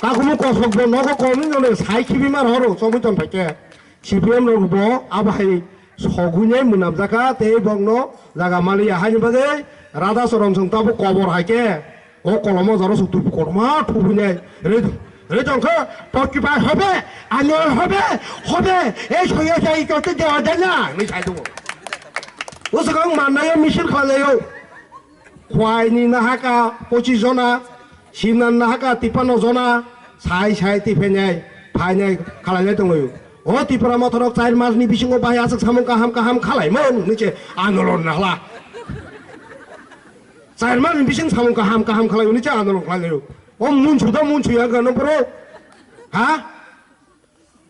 kakumu kosok bo nogo kom wngno sai khibi mar horo chomwi ton phaikhe C P M rok bo abo hai sogwinai mwnamjak kha tei bokno jaga maliya haini bagwi Radha Charan Singh tabuk kobor hai khe o kolomo jora suk tubu kotorma thubwinai re re tongkha toki bai hobe anyo hobe hobe ei soya sai to te dewa dana ni sai tu o sakang mannayo misil khalayo. Khwaini nahaka pochis jona, Simnan nahaka tipanno jona, sai sai tiphainai, phainai khalainai tonglaio. O Tipra Motha rok char mas ni bisingo bahai aswk samung kaham kaham khalaimani se andolon nahla. Char mas ni bising samung kaham kaham khalai hwnwi se andolon khlai laio. O munsu da munsu ya gano bro. Ha?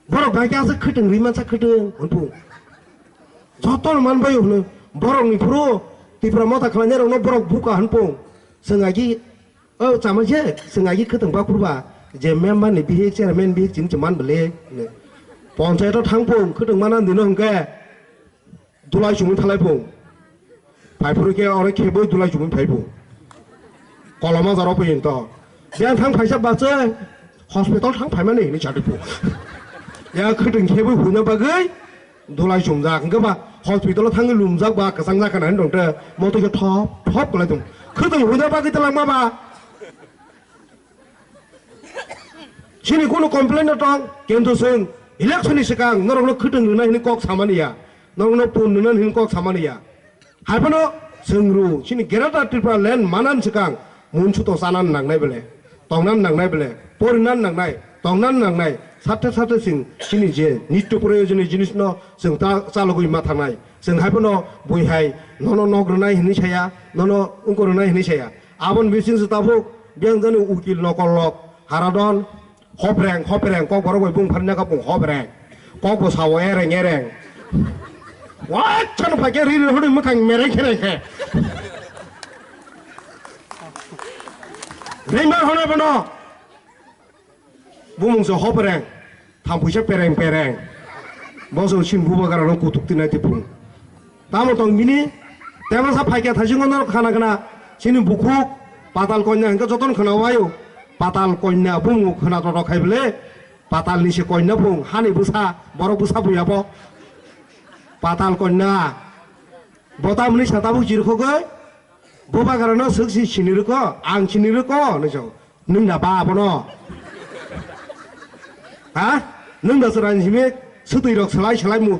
Borok bai khe aswk khwtwng ri mansa khwtwng hwnpung. Joto no man bai hwno borok ni phuru Tipra Motha khlainai rok no borok buka hwnpung. Chwng agi O chama je, chwng agi khwtwng bakhurba, je member ni bihik, chairman bihik chini se man bwle. Ponchayat o thang pung, khwtwng mana dino hwnkhe, dulai chumui thalai pung. Phai phuru khe oro kheboi dulai chumui phai pung. Koloma jaro pui to. Yang thang phaisa bache, hospital thang phaimani hini chadi pung. Ya khwtwng kheboi huina bagwi, Dulai chumjak, hwnkhe ba hospital o thangwi lumjak ba kwchang jak kana hinwi tongte, motwi khe thop thop kwlai tong. Khwtwng huina bagwi twlangma ba. Chini kunu complain no tong, kintu chwng election ni swkang norokno khwtwng rwnai hinwi kok samani ya, norokno pun rwnai hinwi kok samani ya. Haiphano chwng rw, chini Greater Tripura land manan swkang munsuto chanan nangnai bele, tongnan nangnai bele, porinan nangnai, tongnan nangnai, sathe sathe chwng chini je nitto proyojoni jinisno chwng ta chalogwi ma thangnai. Chwng haiphano bui hai nono nok rwnai hinwi saya, nono wngko rwnai hinwi saya. Aboni bising se tabuk biyang jani ukil nokolrok, haradon, Hopreng, hopreng, kok borok bai bung pharina ka bung hopreng. Kok bo sao ereng, ereng. Wachano phai khe ri ri hwnwi mwkhang mereng khe reng khe. Rengma hwnwi bono. Bumung se hopreng. Thampuisa pereng, pereng. Boso sin bubagra no kutuk tinai tipung. Tamo tong bini, tebasa phaikya thaisingo norok khana khna, chini bukhuk, Patal Kanya hwnkhe jotono khna waio. Patal Kanya bumung khna totok khai bwle, Patal ni se Kanya bung, hani bwsa, borok bwsa buya bo. Patal Kanya, bo tamni sa tabuk chirikhogwi, bubagra no swk si sini rwkho, ang sini rwkho, hinwi sao. Nwng da ba abono? Ha? Nwng da chwrai simi swtwi rok swlai swlai mu.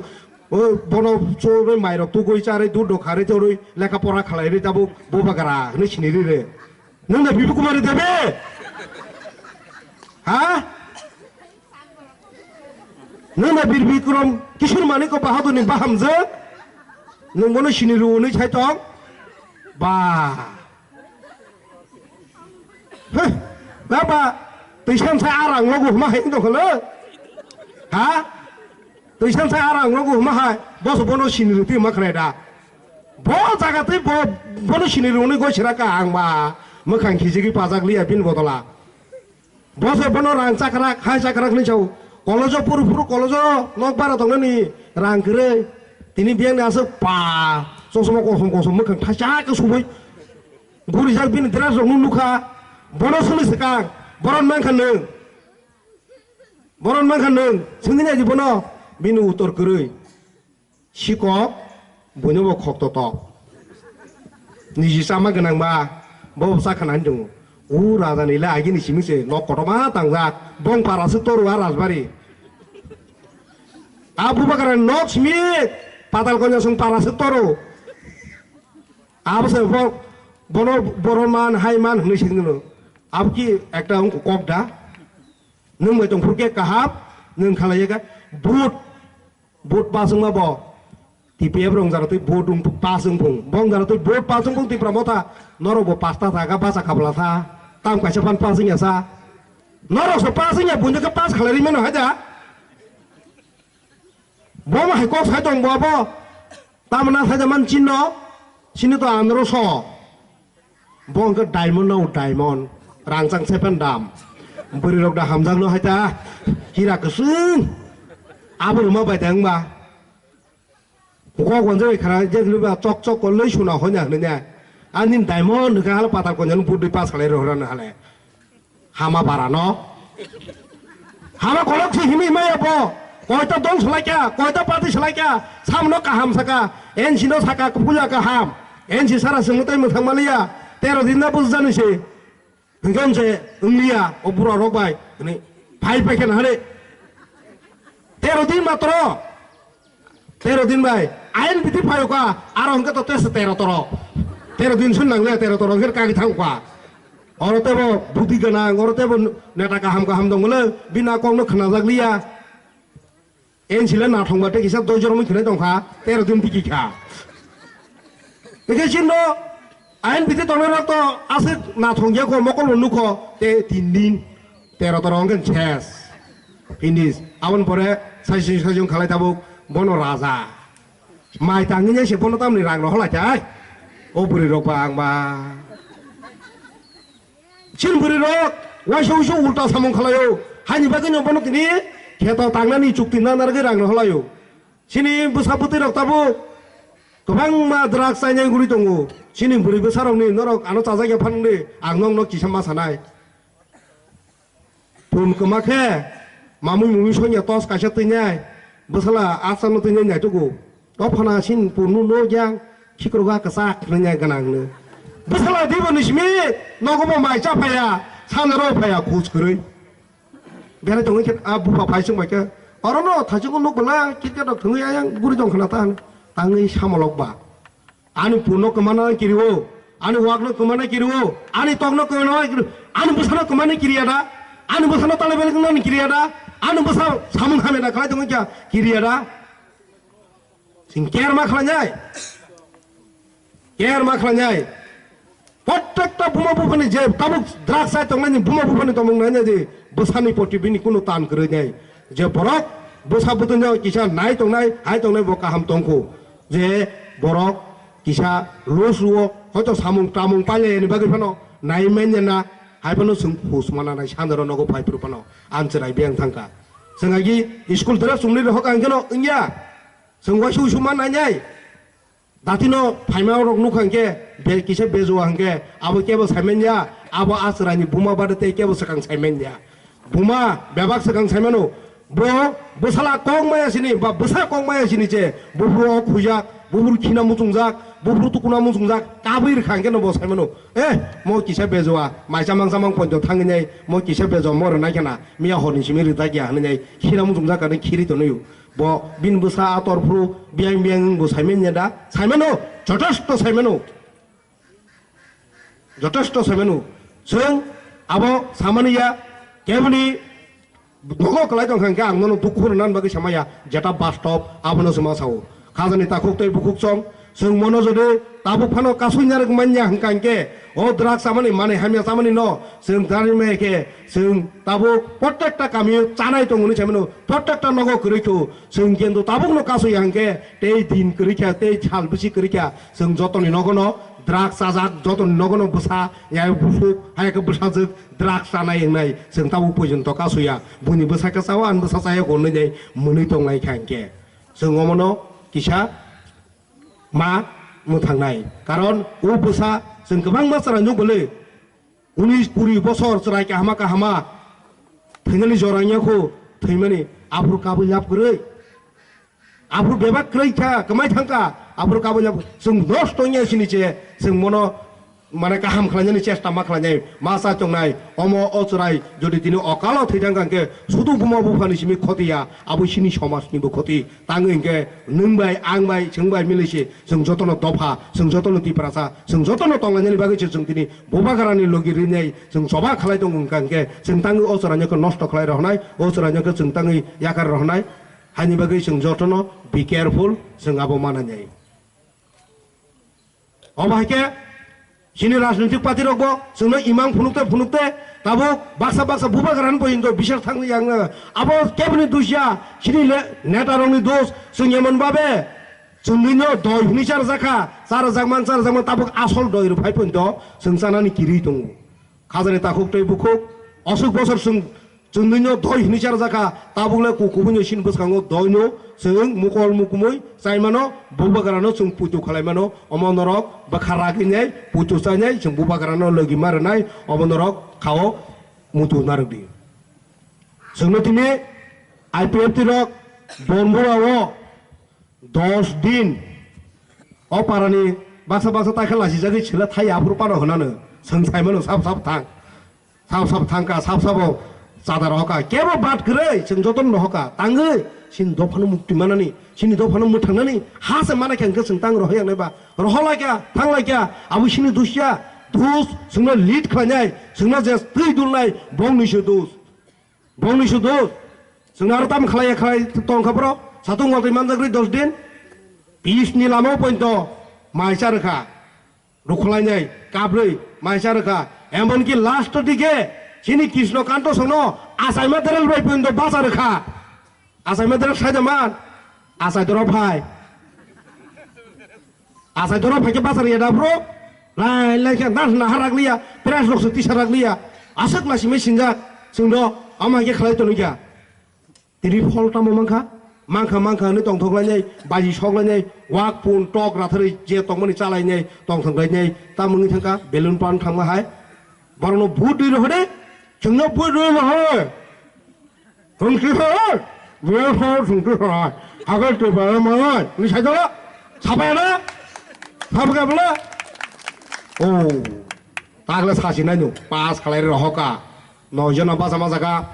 O bono chorwi mai rok tugwi charwi dud rok kharwi chorwi lekha pora khalai ri tabuk bubagra hwnwi sini ri re. Nwng da Bipu Kumar Debe? Ha? Nwng da Bir Bikram Kishore Manik Bahadur ni bahamjwk? Nwng bono sini rw hwnwi sai tong? Ba. He, baba, twi san sa arang logo huma hai wngtong kholo? Ha? Twi san sa arang logo huma hai, boso bono sini rw twi ma khnai da. Bo jaga twi bo, bono sini rw hwnwi goi sira ka ang ba. Mwkhang khijigwi pajak liya bini bodola. Boso bono rang chakrak, hai chakrak ni chao. College o puru puru college o nok bara tongnani rang kwrwi. Tini biyang ni aswk pa, chosma kosom kosom mwkhang thaisa khe subui. Gurijak bini dress rok no nukha, bono swnwi swkang, boron mankha nwng, boron mankha nwng, swngwi naidi bono, bini uttor kwrwi, sikok, buino bo khok totok, niji chama gwnang ba, bo bo cha khana hinwi tongo, o raja ni le agini simi se nok kotorma tangjak, bong para se toru a rajbari, a bubagra nok simi, Patal Kanya song para se toru. Abo se bo-, bono boron man, hai man hwnwi singno. Abo ki ekta wngkha kok da? Nwng bai tongphuru khe kaham, nwng khalaiya khe vote, vote pass wngma bo. T P F rong jaro twi vote wng pass wng phung. Bong jaro twi vote pass wng phung Tipra Motha. Norok bo pasta jaga bacha khabla tha. Tam kaisa phan pass wngya sa. Norok se pass wngya buino khe pass khalai ri mano hai da. Bo ma hai kok sai tong bo abo. Tamna saida man chinno, sini to andro so. Bo hwnkhe diamond no diamond, rangchak sepen dam. Bwrwi rok da hamjak no hai ta, hira kwswng. Abo rwma bai da wngba. Kok wanjak bai khara je luba chok chok ko lei suna honya hwnwi ne. Ani diamond hwnkhe hala patal konjani budui pas khalai rw hwrana hale. Hama bara no. Hama kolok se himi maya bo. Koita dol salai kya, koita party salai kya. Samno kaham saka. N C no saka kupuja kaham. N C sara sengno tai mwthang maliya. Tero din na bujani se. Hingkon se unglia o bura rok bai. Ni phai phai khe na hare. Tero din matro. Tero din bai, ain biti phayoka, aro hwnkhe to tesa tero toro. Tero din sun nangle tero toro hwnkhe kagi thangkha. Oro tebo budi gana, oro tebo neta kaham kaham dong le, bina kok no khna jak liya. N C le nathong ba tei kisa doi jormoi khwnai tongkha, tero din biki kha. Tei khe chino ain biti tongnai rok to aswk nathong ya kho, mokol bo nukho, tei tin din, tero toro hwnkhe ses. Finish. Aboni pore sai sai sai khalai tabuk bono raja. Mai tangwi se bono tamni rang no holai tai. O bwrwi rok ba ang ba. Chini bwrwi rok waisa usu ulta samung khalai o. Haini bagwi no bono tini kheto tangnani chukti na narwgwi rang no holai o. Chini bwsa bwtwi rok tabuk kwbangma drugs chainai guri tongo. Chini bwrwi bwsa rokni norok ano chajak ya phan wngdi, ang nokno kisa ma sanai. Pun kwma khe mamui mumui songya tos kaisa twinai, bwsala asano twinai naitugo. O phana sin punu no yang khikroga kwchak nanya gwnangno. Bwsala dibo ni simi nogo bo mai cha phaya, sanaro phaya khus kwrwi. Berai tongwi khe a bupha phai swng bai khe, "Orono thaichungo nuk bwla, cricket rok thwngwi ayang guri tong khna ta," hwn tangwi samolok ba. Ani punno kwmana kiriwo, ani wakno kwmana kiriwo, ani tokno kwmana kiriwo, ani bwsano kwmana kiriya da, ani bwsano tale bele kwmana kiriya da, ani bwsa samung hamya da khlai tongwi kya kiriya da. Sing care ma khlainai. Care ma khlainai. Prottekta buma buphani je tabuk drugs sai tongnani buma buphani tongmung nai nai di bwsani poti bini kunu tan kwrwi nai. Je borok bwsa bwtwino kisa nai tongnai, hai tongnai bo kaham tongkhu. Je borok kisa loss rwo, hoito samung tamung pailai ni bagwi phano nai manya na, hai phano chwng hus mana nai sanjaro nogo phai phuru phano ang chwrai biyang thangkha. Chwng agi school dress chumli rw hokha hwnkhe no wngya. Chwng waisa usu ma nai nai. Datino phaima rok nukha hwnkhe be-, kisa bejoa hwnkhe abo kebo saiman ya, abo a chwraini buma bade tei kebo swkang saiman ya. Buma bebak swkang saimano, bo bwsala kok maya sini ba bwsa kok maya sini che, buphuru ok khujak, buphuru khina muchungjak, buphuru tukuna muchungjak, kabui rwkha hwnkhe no bo saimano, eh, mo kisa bejoa, mai chamang chamang ponjo thangwi nai, mo kisa bejoa mo rwnai khena, miya horni simi rwjak ya hwnwi nai, khina muchungjak ani khiri tonwi o. Bo bini bwsa a tor phuru biyang biyang wng bo saiman ya da? Saimano, jotosto saimano. Jotosto saimano. Chwng abo samani ya, keboni nogo kwlai tong kha hwnkhe ang nono dukhu rwna bagwi sama ya, jeta bastob abono chwma sao. Khajani takhuk tei bukhuk chong, chwng mono jodi tabuk phano kasui narwk man ya hwnkha hwnkhe, o drugs chamani, manwi hamya chamani no chwng jani maya khe, chwng tabuk prottekta kamio chanai tongo hwnwi saimano, prottekta nogo kwrwi kho, chwng kendo tabukno kasui ya hwnkhe, tei din kwrwi kha, tei sal bisi kwrwi kha, chwng jotoni nogono drugs chajak, jotoni nogono bwsa, ya buphuk, hai khe bwsajwk drugs chanai wngnai, chwng tabuk poijonto kasui ya, buini bwsa khe chao, ani bwsa chaya hwnwi nai mwnwi tongnai kha hwnkhe, chwng omono kisa ma mwthangnai. Karon o bwsa chwng kwbangma chwrai nuk bwlwi, unis kuri bosor chwrai kahama kahama thwinani jora wngya kho, thwimani aphuru kabui lab kwrwi. Aphuru bebak kwrwi kha, kwmai thang kha, aphuru kabui lab, chwng nosto wngya sini che, chwng mono mane kaham khlainani chesta ma khlainai, ma cha tongnai, omo o chwrai jodi tini okalo thwi thang kha hwnkhe, sudu buma buphani simi khoti ya, abo chini somajnibo khoti. Tangwi hwnkhe nwng bai, ang bai, chwng bai mili se, chwng jotono dopha, chwng jotono Tiprasa, chwng jotono tonglainani bagwi se chwng tini bubagrani logi rinai chwng choba khalai tongo wngkha hwnkhe, chwng tangwi o chwraino khe nosto khlai rohonai, o chwraino khe chwng tangwi yakar rohonai, haini bagwi chwng jotono be careful, chwng abo mananai. Obo hai khe chini rajnitik party rok bo chwngno imang phunukte phunukte tabuk baksa baksa bubagrani bo hinjo bisar thangwi yang abo keboni dusya chini le-, neta rokni dos chwng emon babe chwngno doi hwnwi charjakha, charjak man charjak man tabuk asol doi rw phai pon do chwng chanani kiri tongo. Khajani takhuk tei bukhuk, aswk bosor chwng, chwngno doi hwnwi charjakha, tabukle ku kubuino sini bwskango doino chwng mukol mukumui chaimano, bubagrano chwng puitu khalaimano, omo norok bwkha ragwinai, puitu chainai, chwng bubagrano logi ma rwnai, omo norok khao muitu narwkdi. Chwngno tini I P F T rok Bormura o dos din o parani baksa baksa taikha lasijagwi sila thai aphuru pano hwnano chwng saimano sap sap thang. Sap sap thangkha, sap sabo chadar hoka. Kebo bat kwrwi chwng jotono hoka. Tangwi chini dophano mukti manani, chini dophano mwthangnani ha se mana khe hwnkhe chwng tang rohorya wngnai ba. Rohorlaikha, thanglaikha, abo chini dusya, dus, chwngno lead khlainai, chwngno je twi dulnai, bongni se dus. Bongni se dus. Chwng aro tam khlai khlai tong kha bro. Satung watwi manjak rwi dos din. Peace ni lama o poito mai cha rwkha. Rukhwlainai, kabrwi, mai cha rwkha. Emonki last dike chini Krishno Kanto songno achaima derel bai poito bacha rwkha. Achaima derel sai da man. Achai doro phai. Achai doro phai khe bacha rwya da bro. Lai lai khe nas naha rak liya, press rok se tisa rak liya. Aswk nasimai sinjak chwngno ama khe khlai tonwi kha. Tini phol tamo mankha? Mankha, mankha hwnwi tongthok lainai, baji sok lainai, wak pun tok ratharwi je tongmani cha lainai, tongthok lainai, tamo wngwi thangkha, balloon pan thangma hai. Borokno vote rwi rohode, chwngno vote rwi rohoi. Thungsi hai, biya hai, thungsi hai. Hagai twi bai manai, ni sai dala, sabai na, sabai bla. Oh, tagle sasi nai nu, pass khalai rohoka, noi jona basa ma jaga.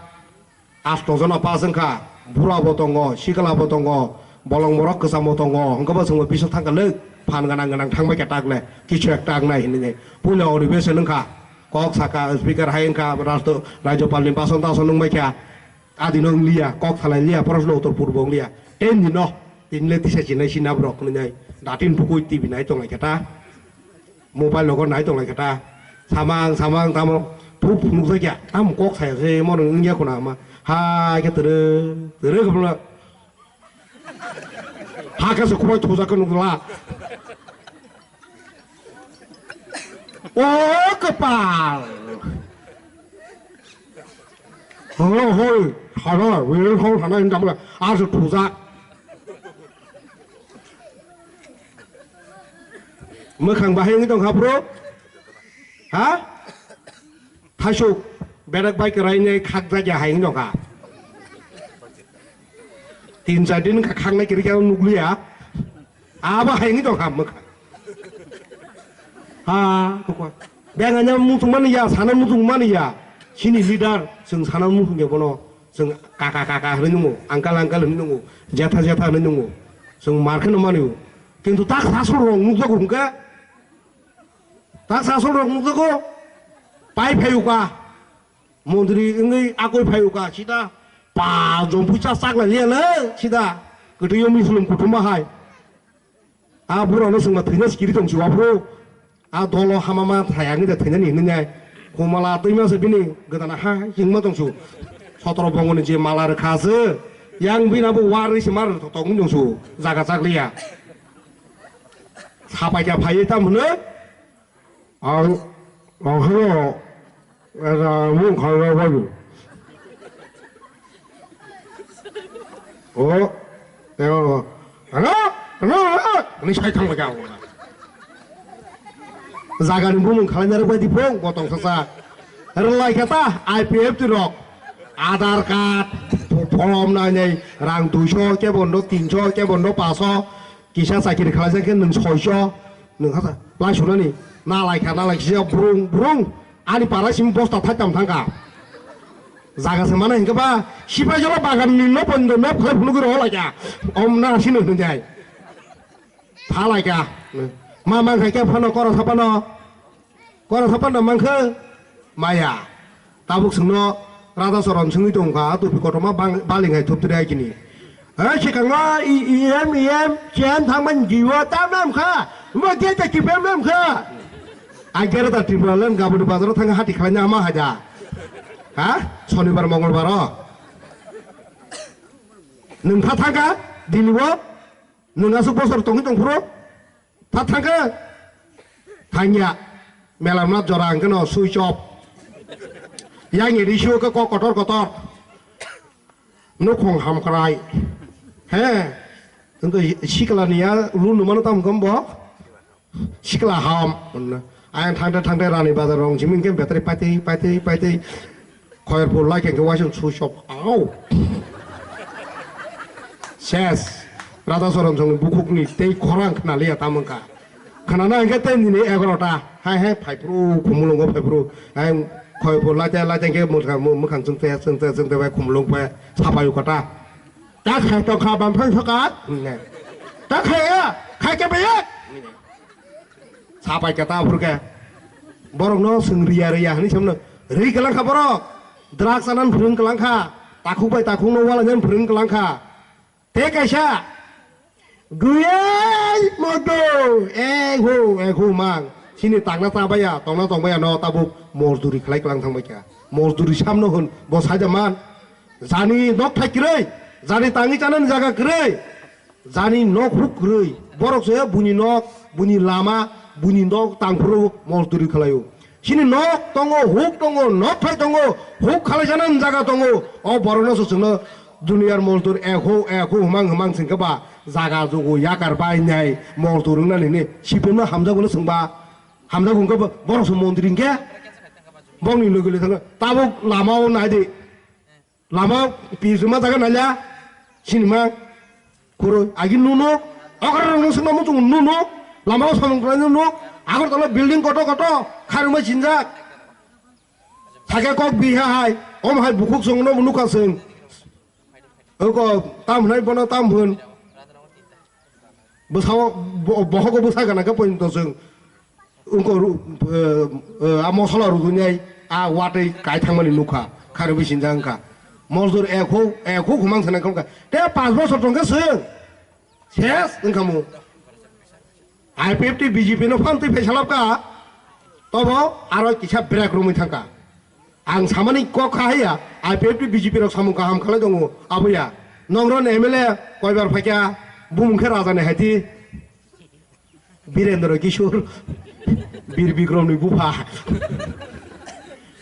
Asto jona pass wngkha, bura bo tongo, sikla bo tongo, bolong borok kwcham bo tongo, hwnkhe bo chwngbo bisa thangkha le, phan gwnang gwnang thangbai kha takle, kichu ekta wngnai hinwi. Puila ori bese wngkha, kok saka, speaker hai wngkha, rajdo-, rajyopal ni bason tason wngbai kha, adino wngliya, kok salai liya, proshno uttor purbo wngliya, ten dino, tinle tisa chinai sina borok hinwi, datin pukui T V nai tonglai kha ta. Mobile logo nai tonglai khe ta. Samang, samang, tamo. Phuk phunuk jakya. Tam kok saya se, mo nung ya kuna ma. Ha, ke tere, tere ke pula. Ha, ke se kubai thuja ke nukla. O, kepal. Hoi, hoi, hana, wiri hoi, hana, indam la. Asu thuja. Mwkhang bahai wngwi tongkha bro? Ha? Thaisuk berak bai kwrainai khakjakya hai wngwi tongkha. Tin char din wngkha khaknai kwrwi khe nukliya. Abo hai wngwi tongkha mwkhang. Ha, kokwa. Beng anya muchung mani ya, sana muchung mani ya. Chini leader, chwng sana muchung ya bono. Chwng kaka kaka hwnwi nungo, uncle uncle hwnwi nungo, jetha jetha hwnwi nungo. Chwng mar kheno mani o. Kintu tak sasol rok nukjago hwnkhe, tak sasol rok nukjago, pai phayuka, mondri wngwi akoi phayuka, sida pa jompuisa chakla liya le, sida kwtwio mislum kuthuma hai. A burano chwngma thwina sikiri tong si, aphuru a dolo hamama thaya wngwi da thwinani hinwi nai. Kumala twima se bini gwdana ha hingma tong su. Sotro bongoni je mala rwkha se, yang bini abo warwi se mar tong tong tong su, jaga chakliya. Sapai kha phaiwi tam hwno. Ang, ang hano, era mung khana bani. O, ero, ano, ano, ano, ni sai thang baga. Jaga ni bumung khalai nari bai di phong, botong sasa. Relai kata, I P F T rok. Aadhaar card, form nai nai, rang duiso, ke bondo tinso, ke bondo paso. Kisa chakiri khlaijak khe nwng soiso, nwng hasa lai sunani, na laikha, na laikha, brung, brung, ani para simi bosta thaitam thangkha. Jaga se mana hinkhe ba, sipai jora bagan ni no pondo map khlai phunugwi rohor laikha, om na sino hinjai. Tha laikha, ma mang khai khe phano koro sa phano. Kora sapan da mankhe maya. Tabuk songno Radha Charan songwi tongkha, a tupi kotorma bang-, baling hai thuptri hai kini. Hai swkangma i-, E M, E M, C M thangmani giwo tam nam kha. Mo gate ki pem nam kha. A gere ta Tripura len gaboni bazaro thang hati khlaina ama haja. Ha? Shonibar, Mongolbar o. Nwng tha thangkha, Delhi o. Nwng aswk bosor tongwi tongphuru. Tha thangkhe? Thangya. Melamna jora hwnkhe no switch off. Yang edi sio khe kok kotor kotor. Nukhung hamkrai. He. Hwnkhe sikla ni ya lu numano tamo hwnkhe bo? Sikla ham. Ayang thangte thangte Rani Bazar rong simi hwnkhe betri paitwi paitwi paitwi. Khoyerpur lai khe waisung switch off. Au. Ses. Radha Charan songni bukhukni tei khorang khnaliya tamwngkha. Khnana hwnkhe tei nini egarota. Hai hai phaiphru khumulwngo phaiphru. Hai Khoyerpur lai tei lai tei khe mwkhang, mwkhang chwngte chwngte chwngte bai khumulwng bai sapai kota. Ta khai tongkha bamphang soka. Ta khaiya. Khai khe baiya. Sapai khe ta phuru khe. Borokno swng riya riya hwnwi samno. Ri kwlangkha borok. Drugs anan phwrwng kwlangkha. Takhuk bai takhukno walainani phwrwng kwlang kha. Tei kaisa, guyai modo, eng ho, eng ho mang. Chini takna chabaiya, tongna tongbaiya no tabuk mozduri khlai kwlang thangbai kha. Mozduri samno hwn, bo saida man. Jani nok thai kwrwi, jani tangwi chanani jaga kwrwi, jani nok huk kwrwi. Borok se buini nok, buini lama, buini nok tangphuru mozduri khlaio. Chini nok tongo, huk tongo, nok thai tongo, huk khalaijanani jaga tongo. O borokno se chwngno duniyar mozdur ekho, ekho hwmang hwmang singkhe ba jaga jugu yakar bai nai mozdur wngnani hwnwi C P M no hamjago le swngba. Hamjago hwnkhe bo-, borok se montri hwnkhe bongni logi le thangno. Tabuk lama o nai di. Lama pis rwma jaga naila, sinima, khoro, agi nuno, okra rwno sima muchung nuno, lama o samung khlai nuno, Agartala building koto koto, kharuma sinjak. Thake kok biha hai, om hai bukhuk songno nukha sung. Oko tam hwnai bono tam hwn. Bwsao bo-, bohogo bwsa gana khe poito chwng wngko ru-, eh, eh, a mosola rudunai a watwi kai thangmani nukha, khari bisinja wngkha. Mosdur ekho, ekho khumang sana wngkha. Te panch bosor tongkhe chwng ses wngkha mu. I P F T B J P no phan twi phaisalapkha, tobo aro kisa break romwi thangkha. Ang samani kok kha haya, I P F T B J P rok samung kaham khalai tongo, aboya. Nongron M L A koibar phaikha, bumung khe raja ni haiti. Birendra Kishore, Bir Bikrom ni bupha.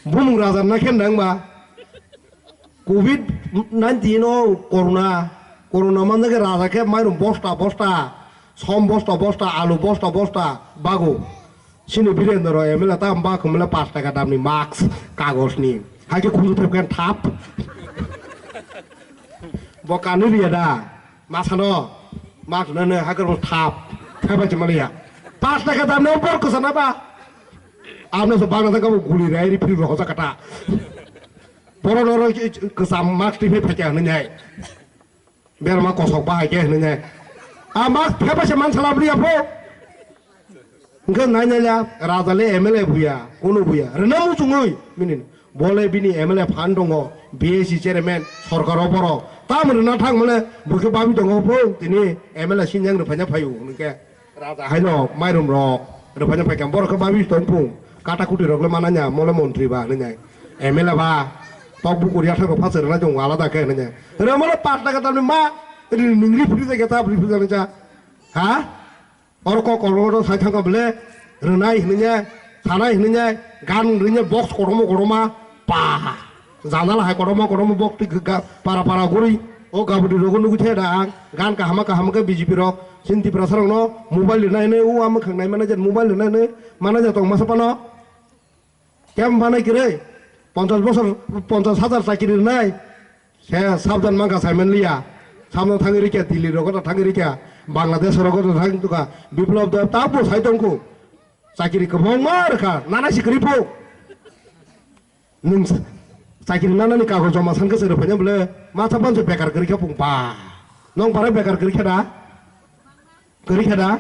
Bumung raja na khe nang ba. Covid nineteen o corona, corona man khe raja khe mairum bosta bosta, som bosta bosta, alu bosta bosta bago. Sini Birendra M L A ta ba khumla paanch taka damni mask kagos ni. Hai khe khunju thep khe thap. Bo kanu riya da. Masano. Mask nane hai khe thap. Thep ba chimaliya. Paanch taka damni bor kosa na ba. Amno so bangna thang kabo guli rai ri phil rohosa kata. Boro noro kwcham mask tiphai phai khe hwnwi nai. Berma kosok bahai khe hwnwi nai. A mask phai phai se man sala bri apho. Hwnkhe nai nai la raja le M L A buya, kono buya. Rwna muchungwi bini. Bole bini M L A phan tongo, B A C chairman, sorkar o borok. Tam rwna thang mane bo khe babi tongo pho, tini M L A sinjang rwphaina phaio hwnkhe. Raja haino mairum rok rwphaina phaikha, borok khe babi tong phung, kata kuti rok le mananya, mole montri ba hwnwi nai. M L A ba, tok bukur yathak rok phasa rwna chong alada khe hwnwi nai. Rwmano paanch taka tamni ma, ri nungri phri jaga ta phri phri jaga cha. Ha? Oro kok kotor kotor sai thangkha bole, rwnai hwnwi nai, sanai hwnwi nai, gan rwnai box kotorma kotorma, pa. Janala hai kotorma kotorma bok twi ga-, para para guri o gabudi rogo nugwi thaya da ang. Gan kahama kahama khe B J P rok chini Tiprasa rokno mobile rwnai hwnwi o a mwkhang nai mana jan mobile rwnai hwnwi mana ja tong masa phano. Kem manai kwrwi ponchash bosor ponchash hajar chakiri rwnai se sabdan mangkha saiman liya. Samno thangwi rikya Delhi rogo ta thangwi rikya Bangladesh rogo ta thang tukha Biplab Deb ta bo sai tongkhu. Chakiri kwbangma rwkha, nana si kwrwi phuk. Nwng sa-, chakiri nanani kagoj joma san khe se rwphaina bole, ma cha panse bekar kwrwi khe phung ba. Nong bara bekar kwrwi khe da? Kwrwi khe da?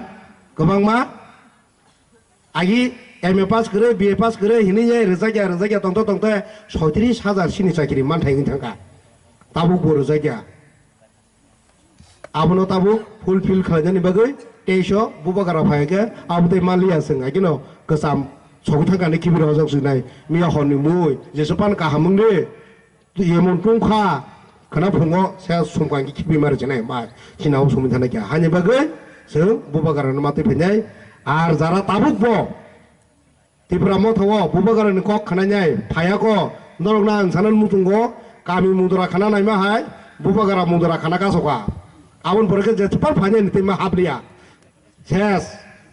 Kwbangma? Agi M A pass kwrwi, B A pass kwrwi hinwi ye rwjakya, rwjakya tongto tongto soitris hajar sini chakiri manthai wngwi thangkha. Tabuk bo rwjakya. Abono tabuk fulfill khlainani bagwi teiso bubagra phai khe abo tei manliya chwng, haikhe no kwcham sogwi thangkha hinwi khibi rwjak chwng nai. Miya horni mui jesu pan kaham wng de, emon tungkha khwna phungo se sumkang khe khibi mari chinai ma chini abo sumwi thangna khe. Hani bagwi chwng bubagra no matwi phainai. Ar jara tabuk bo Tipra Motha o bubagra ni kok khwnainai phaiya ko, norok na ang sanan muchungo kami mudra khwna naima hai bubagra mudra khwna kasoka. Aboni pore khe je chupar phainai ni tei ma habliya. Ses,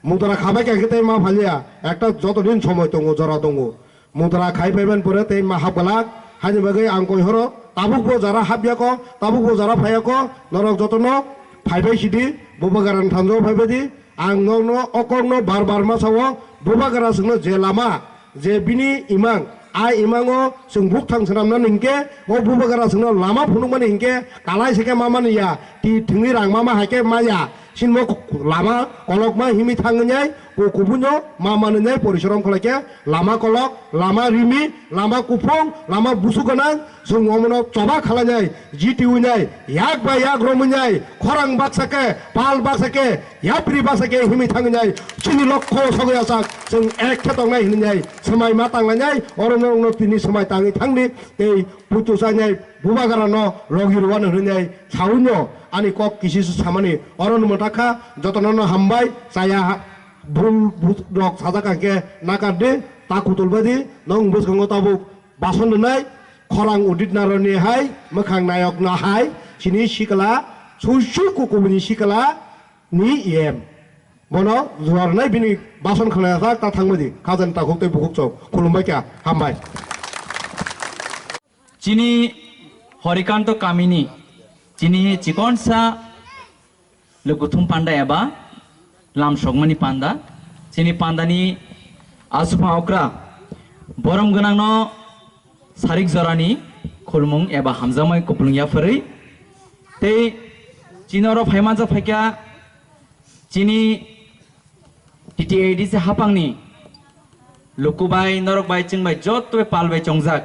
mudra khabai khe tei ma phaliya. Ekta joto din somoi tongo, jora tongo. Mudra khai phaimani pore tei ma hap galak. Hani bagwi ang koi horo tabuk bo jara hapya ko, tabuk bo jara phaiya ko, norok jotono phaibai sidi, bubagra ni thanjo phaibai di. Ang nokno o kokno bar bar ma sao, bubagra chwngno je lama, je bini imang, a imango chwng buk thang swnamnani hinkhe, o bubagra chwngno lama phunukmani hinkhe, kalai se khe ma mani ya, ti thwngwi rang ma ma hai khe ma ya. Sinmo lama kolokma himi thangwi nai, ku-, kubunyo ma manwi nai porishorom khlaikhe, lama kolok, lama rimi, lama kuphung, lama busu gwnang, chwng omono choba khlainai, jitiwi nai, yak bai yak romwi nai, khorang baksa khe, pal baksa khe, yapri baksa khe himi thangwi nai, chini lokho sogwi achak, chwng ek khe tongnai hinwi nai, swmai ma tanglainai, oro norokno tini swmai tangwi thangdi, tei puitu chainai, bubagrano logi rwano hinwi nai, saunyo, ani kok kisi se samani, oro nwng mwtakha, jotono no hambai, chaya ha-, bul, bul rok sajak kha khe nakar di, ta kutul badi, nwng bwskango tabuk bason rwnai, khorang udit naroni hai, mwkhang nayok na hai, chini sikla, suisu kukubuni sikla ni E M. Bono juar nai bini bason khwlai jak ta thangmadi, khajani takhuk tei bukhuk chok, khulumbai kha, hambai. Chini Horikanto kamini, chini chikonsa lukuthum panda eba lamsokmani panda, chini pandani asupha okra, borom gwnangno sarik jorani khulmung eba hamjakmai kupulung yapharwi, tei chini oro phaimanjak phaikha chini T T A D C hapangni lukubai, norokbai, chwngbai, jotobai palbai chongjak.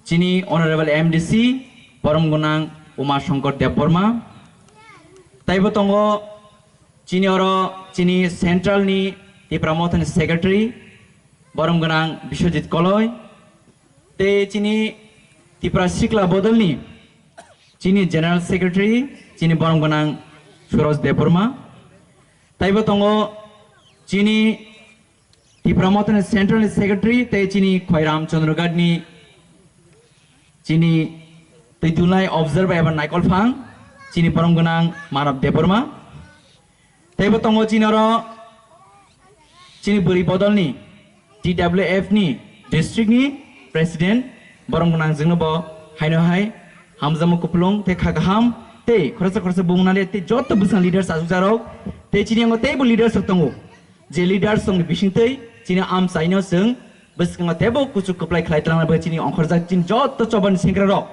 Chini Honorable M D C, borom gwnang Uma Shankar Debbarma. Taibo tongo chini oro chini Central ni Tipra Mothani Secretary, borom gwnang Biswajit Koloi. Tei chini Tipra Sikla Bodolni chini General Secretary, chini borom gwnang Suraj Debbarma. Taibo tongo chini Tipra Mothani Central Secretary tei chini Khairam Chandra Ghat ni chini twi dulnai observer eba naikolphang chini borom gwnang Manav Debbarma. Teibo tongo chini oro chini bwrwi bodolni T W F ni district ni president borom gwnang jwngno bo haino hai hamjakma kupulung tei kha kaham tei khoroksa khoroksa bumung nani tei joto bwsang leaders achukjakrok tei chini yango teibo leaders rok tongo. Je leaders rokni bisingtwi chini amchaino chwng bwskango teibo kuchuk kwplai khlai twlangna bagwi chini ongkhorjak chini joto chobani sengkrarok.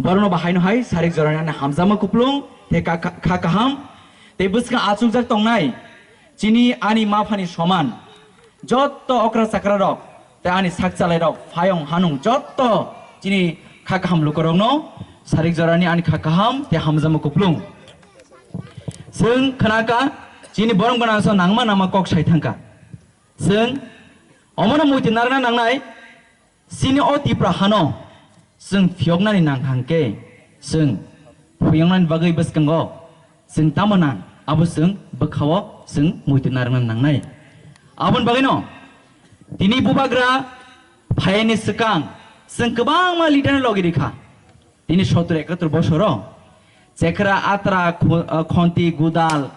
Borokno bo haino hai sarik jorani ani hamjakma kupulung tei kha, kha, kha kaham tei bwskango achukjak tongnai chini ani maphani soman joto okra chakrarok tei ani sakchalairok phayong hanung joto chini kha kaham lukurokno sarik jorani ani kha kaham tei hamjakma kupulung. Chwng khnaka chini borom gwnang so nangma nangma kok sai thangkha. Chwng omono muitu narwkna nangnai, chini o Tipra hano chwng phiyoknani nang hangkhe chwng phiyoknani bagwi bwskango chwng tamo nang abo chwng bwkhao chwng muitu narwkna nangnai. Aboni bagwino tini bubagra phaiyani swkang chwng kwbangma leader ni logi rikha. Tini sottor ekatur bosoro Chekra, Atra, Khu-, Khonti, Gudal,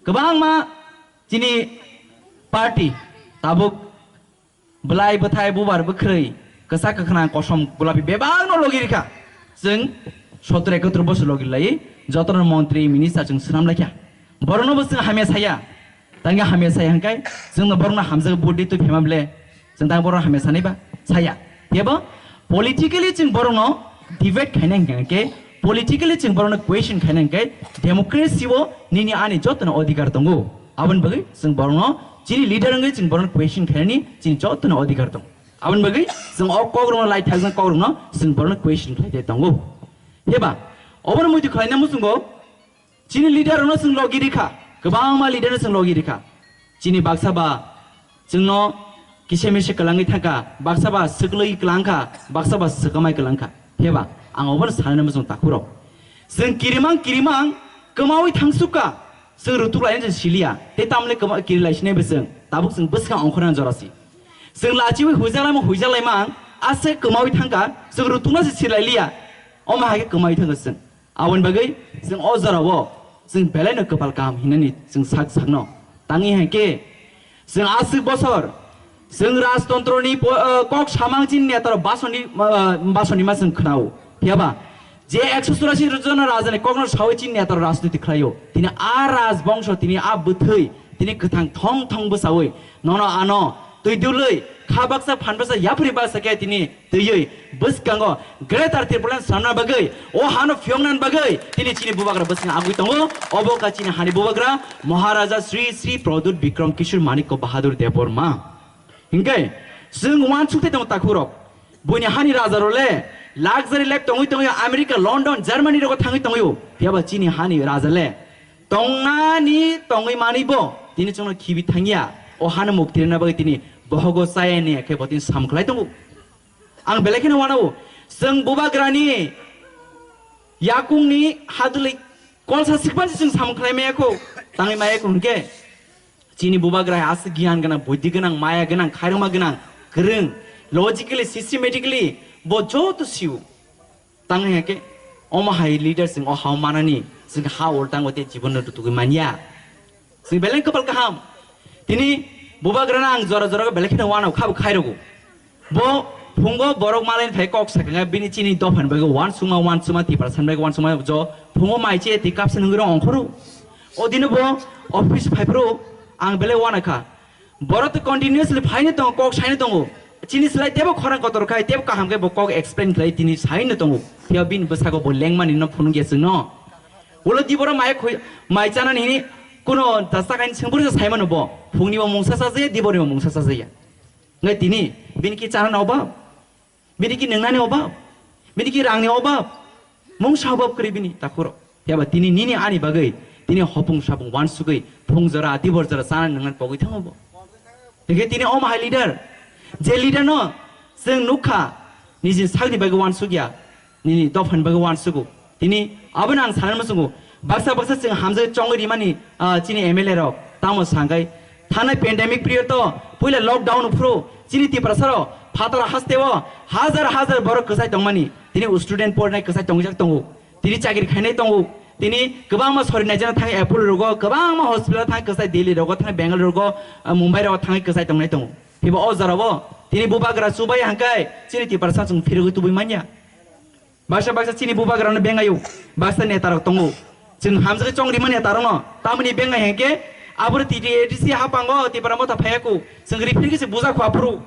kwbangma chini party tabuk bwlai bwthai bubar bwkhrwi kwchak kwkhwrang kosom gulapi bebakno logi rikha. Chwng sottor ekatur bosor logi lai jotono montri minister chwng swnam laikha. Borokno bo chwng hamya saya. Tangwi hamya saya hwnkhe chwngno borokno hamjak budi twi phema ble. Chwng tang borok hamya sanai ba saya. Phiya bo politically chwng borokno debate khaina hwnkhe, politically chwng borokno question khaina hwnkhe, democracy o nini ani jotono odhikar tongo. Aboni bagwi chwng borokno chini leader wngwi chwng borokno question khainani chini jotono odhikar tongo. Aboni bagwi chwng o kokrokno lai thajak kokrokno chwng borokno question khlai tei tongo. Phiya ba obono muitu khlaina muchungo Chini leader rokno chwng logi rikha, kwbangma leader no chwng logi rikha. Chini baksa ba chwngno kisa misa kwlangwi thangkha, baksa ba swklwi kwlangkha, baksa ba swkamai kwlangkha. Phiya ba ang obono sanani muchung takhurok. Chwng kirimang kirimang kwmawi thangsukha, chwng rutuk lainai chwng siliya. Tei tamle kwma-, kiri laisinai bo chwng, tabuk chwng bwskang ongkhorna jorasi. Chwng lachiwi huijaklaimang huijaklaimang, ase kwmawi thangkha, chwng rutukna se silailiya. Omo hai khe kwmawi thangkha chwng. Aboni bagwi chwng o jorao chwng belaino kwpal kaham hinani chwng sak sakno. Tangwi hai khe chwng aswk bosor chwng rajtontroni po-, o, kok samang chini netarok basoni, o, basoni ma chwng khnao. Phiya ba je ekso churasi jona rajani kokno sawi chini netarok rajniti khlaio. Tini a rajbongso, tini a bwthwi, tini kwthang thong thong bwsawi nono ano Twi dulwi, kha baksa phan baksa yapri baksa khe tini twiwi bwskango Greater Tipraland swnamna bagwi, o hano phiyokna bagwi tini chini bubagra bwskango agwi tongo. Obo kha chini hani bubagra Maharaja Sri Sri Pradyut Bikram Kishore Manikya Bahadur Debbarma. Hinkhe chwng uansuk tei tongo takhukrok. Buini hani raja rok le luxury life tongwi tongwi America, London, Germany rogo thangwi tongwi o. Phiya ba chini hani raja le tongnani tongwi manwi bo tini chwngno khibi thangya. O hano mukti rwna bagwi tini bohogo chaya ni khe bo tini samung khlai tongo. Ang belai kheno uanao, chwng bubagrani yakungni hadwlwi kolsa sikpan se chwng samung khlai maya kho, tangwi maya kho hinkhe. Chini bubagra hai aswk giyan gwnang, buddhi gwnang, maya gwnang, khairokma gwnang, kwrwng, logically, systematically bo joto sio. Tang hingke omo hai leader chwng o hao manani, chwng ha ol tango tei jibon no rutugwi manya. Chwng belai kwpal kaham. Tini bubagrano ang jora jora belai kheno uanao khabo khairogo. Bo phungo borok malai phai kok sakha bini chini dophani bagwi uansukma uansukma Tiprasani bagwi uansukma jo phungo mai che twi kapsa nungwi rw ongkhoro. O dino bo office phaiphuru ang belai uanakha. Borok tei continuously phaino tongo, kok saino tongo. Chini slai tebo khorang kotor khai, tebo kaham khe bo kok explain khlai tini saino tongo. Phiya bini bwsako bo lengmani no phunukya chwngno. Ulo diboro mai khoi, mai chanani hini kuno ta chakaini sengpuri saimano bo. Phungni bo mungsa sajaya, dibori bo mungsa sajaya. Ngai tini bini ki chana no ba? Bini ki nwngnani obab? Bini ki rangni obab? Mungsa obab kwrwi bini takhuro. Phiya ba tini nini ani bagwi, tini hopung sapung uansugwi, phung jora, dibor jora chana nwngnani pogwi thango bo. Hingke tini omo hai leader, je leader no chwng nukha, niji sakni bagwi uansukya, nini dophani bagwi uansugo. Tini abono ang sanani muchungo, baksa baksa chwng hamjagwi chongwi rimani, ah, chini M L A rok tamo sangkhe thanai pandemic period o puila lockdown phuru chini Tiprasa rok phatar haste o hajar hajar borok kwchai tongmani, tini student porinai kwchai tongjak tongo, tini chakri khainai tongo, tini kwbangma sori naijana thang Apollo rogo, kwbangma hospital thang kwchai Delhi rogo, thang Bangalore rogo, ah, Mumbai rogo thang kwchai tongnai tongo. Phibo o jora o tini bubagra chubai hangkai chini Tiprasa chwng phirogwi tubui manya. Baksa baksa chini bubagrano bengayo, baksa neta rok tongo. Chwng hamjagwi chongrimani neta rokno, tamoni bengai hengke aboro T T A D C hapango Tipra Motha phaiyaku, chwng rifrigwi se buja khua phuru.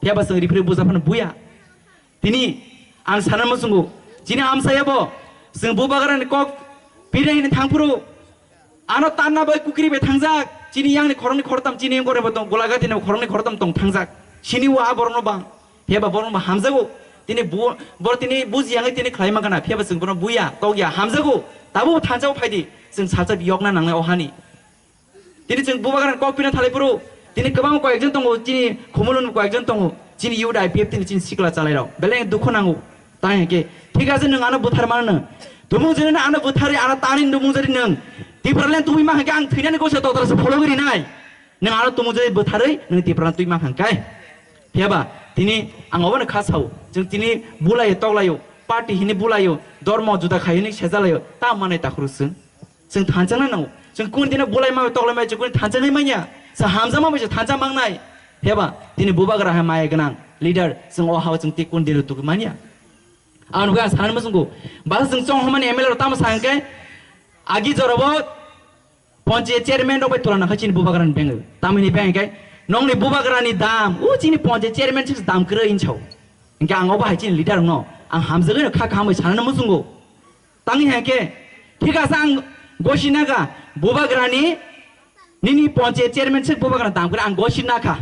Phiya ba chwng rifrigwi buja phano buya. Tini ang sana muchungo, chini amsaya bo chwng bubagrani kok pirnai hini thangphuru. Ano tanna bai kukri bai thangjak, chini yangni khoroknwi khoroktham, chini yangkor bai tong, Golagati ni khoroknwi khoroktham tong thangjak. Sini o a borokno bang, heba borokno bang hamjago. Tini bu-, boro tini buji yangwi tini khlai mankha na, phiyaba chwng bono buya, tokya, hamjago. Tabuk thansa o phaidi, chwng salsa yokna nangnai o hani. Tini chwng bubagrani kok pina thalai phuru, tini kwbang koyekjon tongo, chini khumulun koyekjon tongo, chini youth I P F tini chini sikla chalairok. Belai dukhu nango. Tang hingke, thik ase, nwng ano bwthar mano nwng. Tumung jani ano bwthari, ano tani tumung jani nwng. Tipraland tubui ma hingke ang thwinani gosa totra se phologwi rinai. Nwng ano tumung jani bwtharwi nwng Tipraland tubui ma hingkai. Phiyaba, tini ang obono kha sao. Chwng tini bulaio toklaio, party hini bulaio, dormo juda khai hini sejalaio, ta manai takhuru chwng. Chwng thansa na nango. Chwng kun dino bulai ma toklai mai chwng kun thansa nai manya. Sa hamja ma bai thansa mangnai. Phiyaba, tini bubagra hai maya gwnang leader chwng o hao chwng ti kun dino tugui manya. Ang nugui ang sanani muchungo. Basa chwng chong hamani M L A rok tamo sa hwnkhe agi jorabo ponchayat chairman rok bai tulana kha chini bubagrani bengwi. Tamoni bengwi khe nongni bubagrani dam, o chini ponchayat chairman chis dam kwrwi hinwi sao. Hwnkhe ang obo hai chini leader rokno ang hamjagwi no kha kaham bai sanani muchungo. Tangwi hwnkhe thik ase ang gosi naga bubagrani nini ponchayat chairman se bubagrani dam kwrwi ang gosi nakha.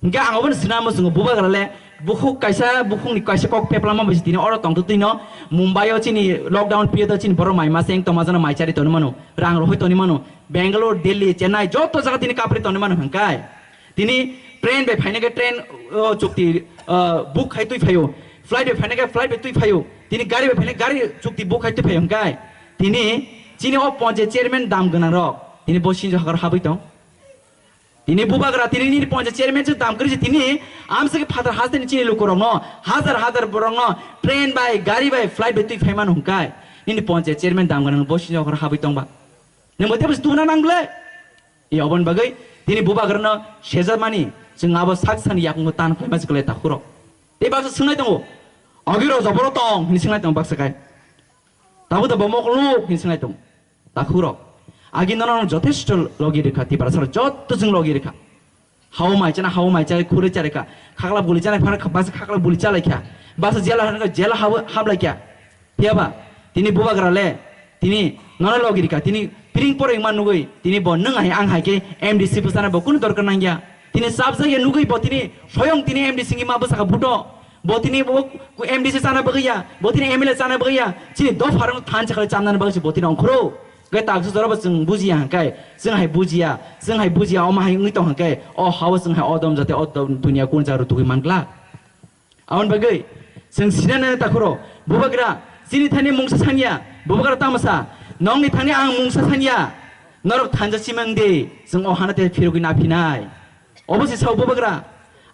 Hingke ang obono sina muchungo bubagra le bukhuk kaisa bukhukni kaisa kok pepla ma bai tini oro tongtwtwino Mumbai o chini lockdown period o chini borok mai masa wng tongma jano mai chari tongwi mano, rang rohoi tongwi mano, Bangalore, Delhi, Chennai joto jaga tini kapri tongwi mano hingkai. Tini train bai phaina khe train o chukti o book khai twi phaio, flight bai phaina khe flight bai twi phaio, tini gari bai phaina gari chukti book khai twi phaio hingkai. Tini chini o ponchayat chairman dam gwnang rok tini bo sinjo hakor habwi tong. Tini bubagra tini nini ponchayat chairman se dam kwrwi se tini amswk phatar hasteni chini lukurokno hajar hajar borokno train bai, gari bai, flight bai twi phaimano hwnkhe nini ponchayat chairman dam gwnang bo sini okhor habwi tongba. Nwng bo tebs tubuna nang ble? E oboni bagwi tini bubagrano sejak mani chwng abo sak sani yakung tan khlai ma se kwlai takhurok. Tei baksa swngnai tongo, "Agi rok joboro tong?" hini swngnai tongo baksa kai. Tabuk da bo mokol nuk hin swngnai tong. Takhurok. Agi nono jothesto logi rikha, Tiprasa rok joto chwng logi rikha. Hao mai chana, hao mai chai, khurui chari kha. Khakla buli chana, phar kha, basa khakla buli chalai kha. Basa jela han kha, jela hao, hablai kha. Phiya ba, tini bubagra le, tini nono logi rika, tini piring poreng ma nugui, tini bo nung hai ang hai ke M D C bwsana bo kunu dorkar nangya. Tini sabjak ya nugui bo tini soyong tini M D C ngi ma bwsaka buto. Bo tini bo ku M D C chana bagwi ya, bo tini M L A chana bagwi ya, chini dopha rok thansa khlai chamnani bagwi se bo tini ongkhoro. Gai taksu jora bo chwng bujiya hangkai, chwng hai bujiya, chwng hai bujiya, omo hai wngwi tong hangkai, o hao chwng hai odom jate o dom dunia kun jaga rw tugui mangla. Aboni bagwi chwng sinanani takhuro, bubagra, chini thani mungsa sanya, bubagra tamasa, nongni thani ang mungsa sanya, norok thanja simang de, chwng o hana te phirogwi naphinai. Obo se sao bubagra.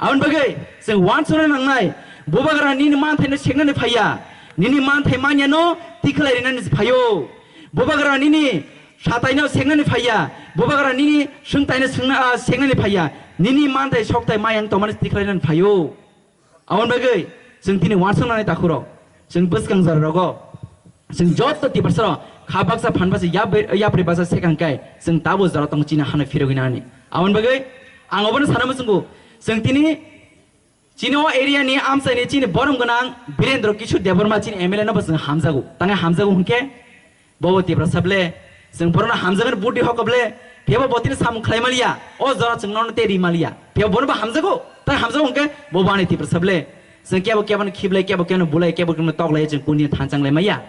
Aboni bagwi chwng uansukna nangnai, bubagra nini manthaino seknani phaiya, nini manthai manyano tikhlai rinani phaio. Bubagra nini sataino seknani phaiya, bubagra nini swngtaino swngna, ah, seknani phaiya, nini manthai sokthai mayang tongmani tikhlainani phaio. Aboni bagwi chwng tini uansuknani takhurok, chwng bwskang jora rogo, chwng joto Tiprasarok kha baksa phan baksa yap-, yapri baksa sekang kai chwng tabo jora tong chini hano phirogwi nani. Aboni bagwi ang obono sana muchungo, chwng tini chini o area ni amchaini chini borom gwnang Birendra Kishore Debbarma chini M L A no bo chwng hamjago. Tangwi hamjago hwnkhe, bobo Tiprasa ble, chwng borokno hamjakgani budi hokoble, phiyaba bo tini samung khlai maliya, o jora chwng nono tei ri maliya, phiyaba bono bo hamjago, tai hamjago hwnkhe bobo ani Tiprasa ble, chwng kebo keboni khiblai, kebo keboni bulai, kebo keboni toklai, chwng kuni thanchang lai maya.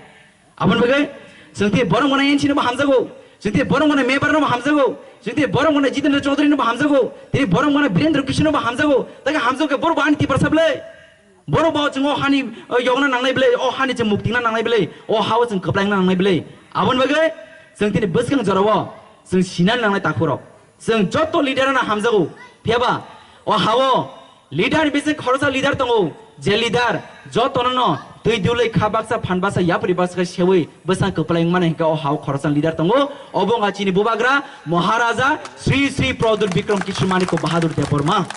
Aboni bagwi chwng tini borom gwnang N C no bo hamjago, chwng tini borom gwnang Mebar no bo hamjago, chwng tini borom gwnang Jitendra Chaudhary no bo hamjago, tini borom gwnang Birendra Kishore no bo hamjago, tai hamjago khe borok bo ani Tiprasa ble. Borok bo chwng o hani, o, yokna nangnai bwle, o hani chwng mukti na nangnai bwle, o hao chwng kwplai na nangnai bwle. Aboni bagwi chwng tini bwskang jorao chwng sinani nangnai takhurok. Chwng joto leader no hamjago. Phiyaba o hao leader ni bising khoroksa leader tongo. Je leader jotono no twi dulwi kha baksa phan baksa yapri baksa khe sewi bwsang kwplai wngmani hwnkhe o hao khoroksa leader tongo. Obo wngkha chini bubagra Maharaja Sri Sri Pradyut Bikram Kishore Manik Bahadur Debbarma.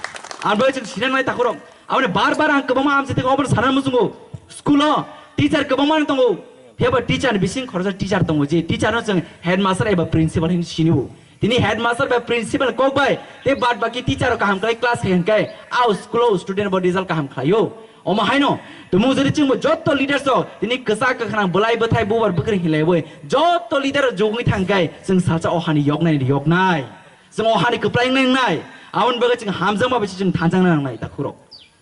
Aboni bagwi chwng sinani nangnai takhurok. Aboni bar bar ang kwbangma amchaitwi obono sana muchungo. School o teacher kwbangma no tongo. Phiyaba teacher ni bising khoroksa teacher tongo, je teacher no chwng headmaster eba principal hinwi sinio. Tini headmaster bai principal kok bai tei bad baki teacher rok kaham khlai class khai hwnkhe a school o student bo result kaham khlaio. Omo haino tumung jodi chwngbo joto leaders rok tini kwchak kwkhrang bwlai bwthai bubar bwkrwi hinlaiwi joto leader rok jugwi thangkhe chwng salsa o hani yoknai yoknai. Chwng o hani kwplai wngnai wngnai. Aboni bagwi chwng hamjakma bai se chwng thanjakna nangnai takhurok.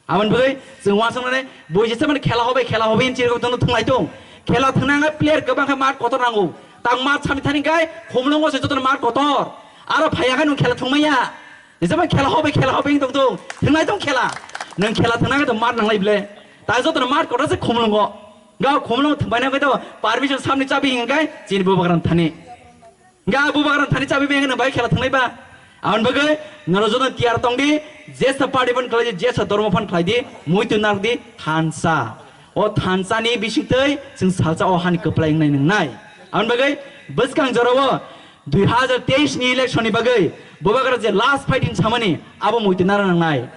Aboni bagwi chwng uansuknani bui jesa mani khela hobai khela hobai hinwi chirigwi tongno thwnglai tong. Khela thwngna wngkha player kwbang khe mat kotor nango. Tang mat sami thani khe khumlungo se jotono mat kotor. Aro phaiya khe nwng khela thwngmaya. Jesa mani khela hobai khela hobai hinwi tong tong. Thwnglai tong khela. Nwng khela thwngna khe to mat nanglai ble. Tang jotono mat kotor se khumlungo. Ga khumlungo thwngbaina khe to permission samni chabi hinkhe chini bubagrani thani. Ga bubagrani thani chabi beng nang bai khela thwnglai ba. Aboni bagwi norok joto tiyar tong di, jesa party phan khlai di, jesa dhormo phan khlai di, muitu narwk di, thansa. O thansa ni bisingtwi chwng salsa o hani kwplai wngnai nwngnai. Aboni bagwi bwskang jorao dui hazar teis ni election ni bagwi bubagra je last fight hin samani abo muitu narwk nangnai.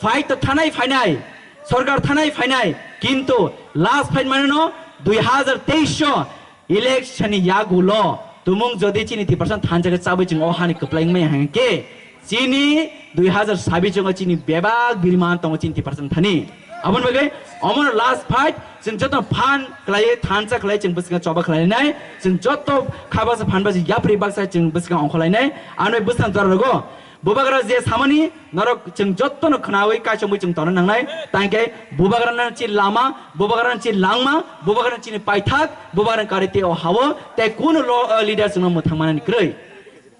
Fight to thanai phainai, sorkar thanai phainai, kintu last fight mane no dui hazar teis o election ni yagulo tumung jodi chini three percent thansa khe chabwi chwng o hani kwplai wngmaya hwnkhe chini dui hazar sabis o chini bebak biriman tongo chini three percent thani. Aboni bagwi omono last fight chwng joto phan khlaiwi thansa khlai chwng bwskango choba khlainai, chwng joto kha baksa phan baksa yapri baksa chwng bwskango ongkhorlainai. Ano bwskang jora rogo bubagra je samani norok chwng jottono khwnawi kaichomwi chwng tongna nangnai. Tangkhe bubagrano chi lama, bubagrano chi langma, bubagrano chini paithak, bubagrano kari tei o hao tei kunu lo, eh, leader chwngno mwthang manani kwrwi.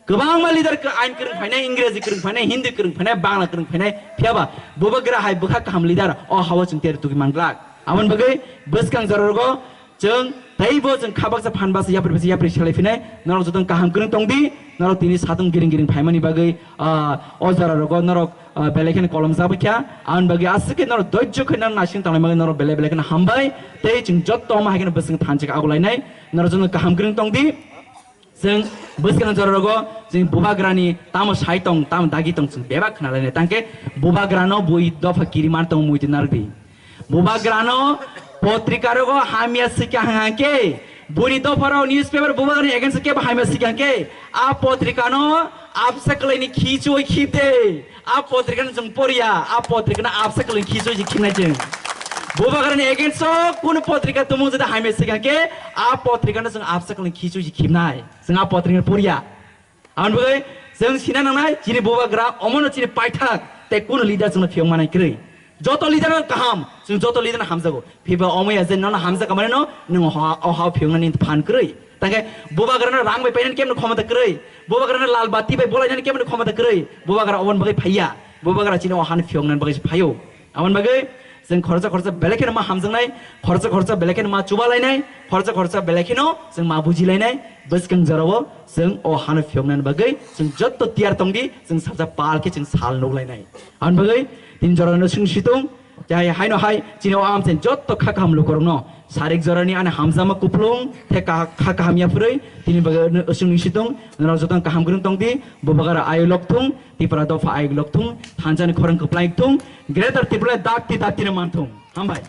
Kwbangma leader kw-, ain kwrwng phainai, Ingreji kwrwng phainai, Hindi kwrwng phainai, Bangla kwrwng phainai, phiyaba bubagra hai bwkha kaham leader o hao chwng teri tugwi manglak. Aboni bagwi bwskang jora rogo chwng teibo chwng kha baksa phan baksa yapri baksa yapri selai phinai, norok joto kaham kwrwng tong di, norok tini satung giring giring phaimani bagwi, ah, o jora rogo norok, ah, belai kheno kolom jabwi kha, aboni bagwi aswk khe norok doijjo khe norok naising tanglai bagwi norok belai belai kheno hambai, tei chwng jotto omo hai kheno bwswng thansa khe agulainai, norok joto kaham kwrwng tong di. Chwng bwskang jora rogo chwng bubagrani tamo sai tong, tamo dagi tong chwng bebak khna lainai. Tangkhe bubagrano bui dopha kiriman tong muitu narwk di. Bubagrano potrika rogo hamya swika hang hang khe, buri dopha rok newspaper bubagrani against kebo hamya swika hang khe, a potrikano Absa kwlaini khichoi khibde. A potrika no chwng poriya, a potrika no absa kwlaini khichoi se khibnai chwng. Bubagrani against o kunu potrika tumung jodi hamya sikangkhe, a potrika no chwng absa kwlaini khichoi se khibnai. Chwng a potrika no poriya. Aboni bagwi chwng sina nangnai, chini bubagra omono chini paithak tei kunu leader chwngno phiyok manai kwrwi. Joto leader no kaham, chwng joto leader no hamjago. Phiba omoya je nono hamjak manino, nwng oha, oha phiyoknani phan kwrwi. Tangkhe bubagrano rang bai painani kemno khomota kwrwi. Bubagrano lal bati bai bolainani kemno khomota kwrwi. Bubagra oboni bagwi phaiya. Bubagra chini ohani phiyoknani bagwi se phaio. Aboni bagwi chwng khoroksa khoroksa belai kheno ma hamjaknai, khoroksa khoroksa belai kheno ma chubalainai, khoroksa khoroksa belai kheno chwng ma bujilainai, bwskang jorao chwng o hano phiyoknani bagwi chwng jotto tiyar tongdi, chwng sajak pal khe chwng sal nuklainai. Aboni bagwi tin jorano chwng situng, jai haino hai chini o amchaini jotto kha kaham lukurokno sarik jorani ani hamjakma kuplung tei kha kha kaham yaphurwi tini bagwi chwng situng, norok jotono kaham kwrwng tongdi, bubagra ayuk lokthung, Tipra dopha ayuk lokthung, thansa ni khorang kwplai thung, Greater Tripura dakti dakti no manthung. Hambai.